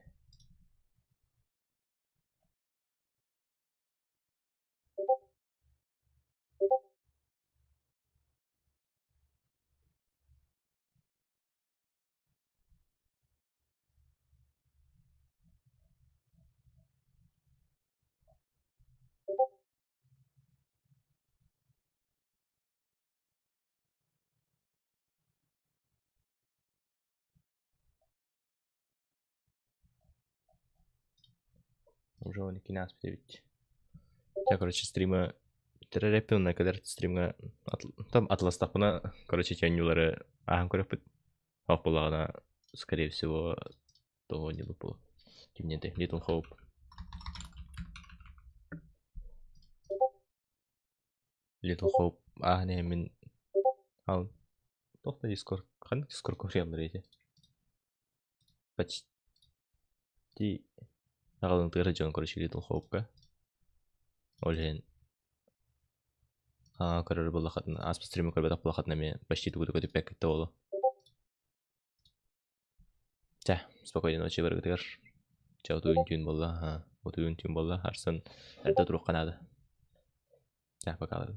S1: Уже он иккини ааспыт эбит. Чэ, короче, стримы бүтэрэр эппин, онно кэлэр стримҥа там атыластахпына, короче, оонньуулары ааһан көрүөхпүт. Ох буоллаҕына, скорее всего, того не буолуо. Кимниэтэй, Little Hope. Little Hope ааһан иһэммин ал туох да Discord ханнык Discord көрүөхтэрэй ити? Почти аҕалынтыгар дьон короче Little Hope-ка. Ол иһин аа көрөр буоллаххытына ааспыт стримы көрбөтөх буоллаххытына эмиэ почти тугу да көтүппэккит да буолуо. Чэ, спокойной ночи барыгытыгар. Чэ, утуйун түүн буолла, утуйун түүн буолла, арсын эрдэ туруохха наада. Чэ, пока.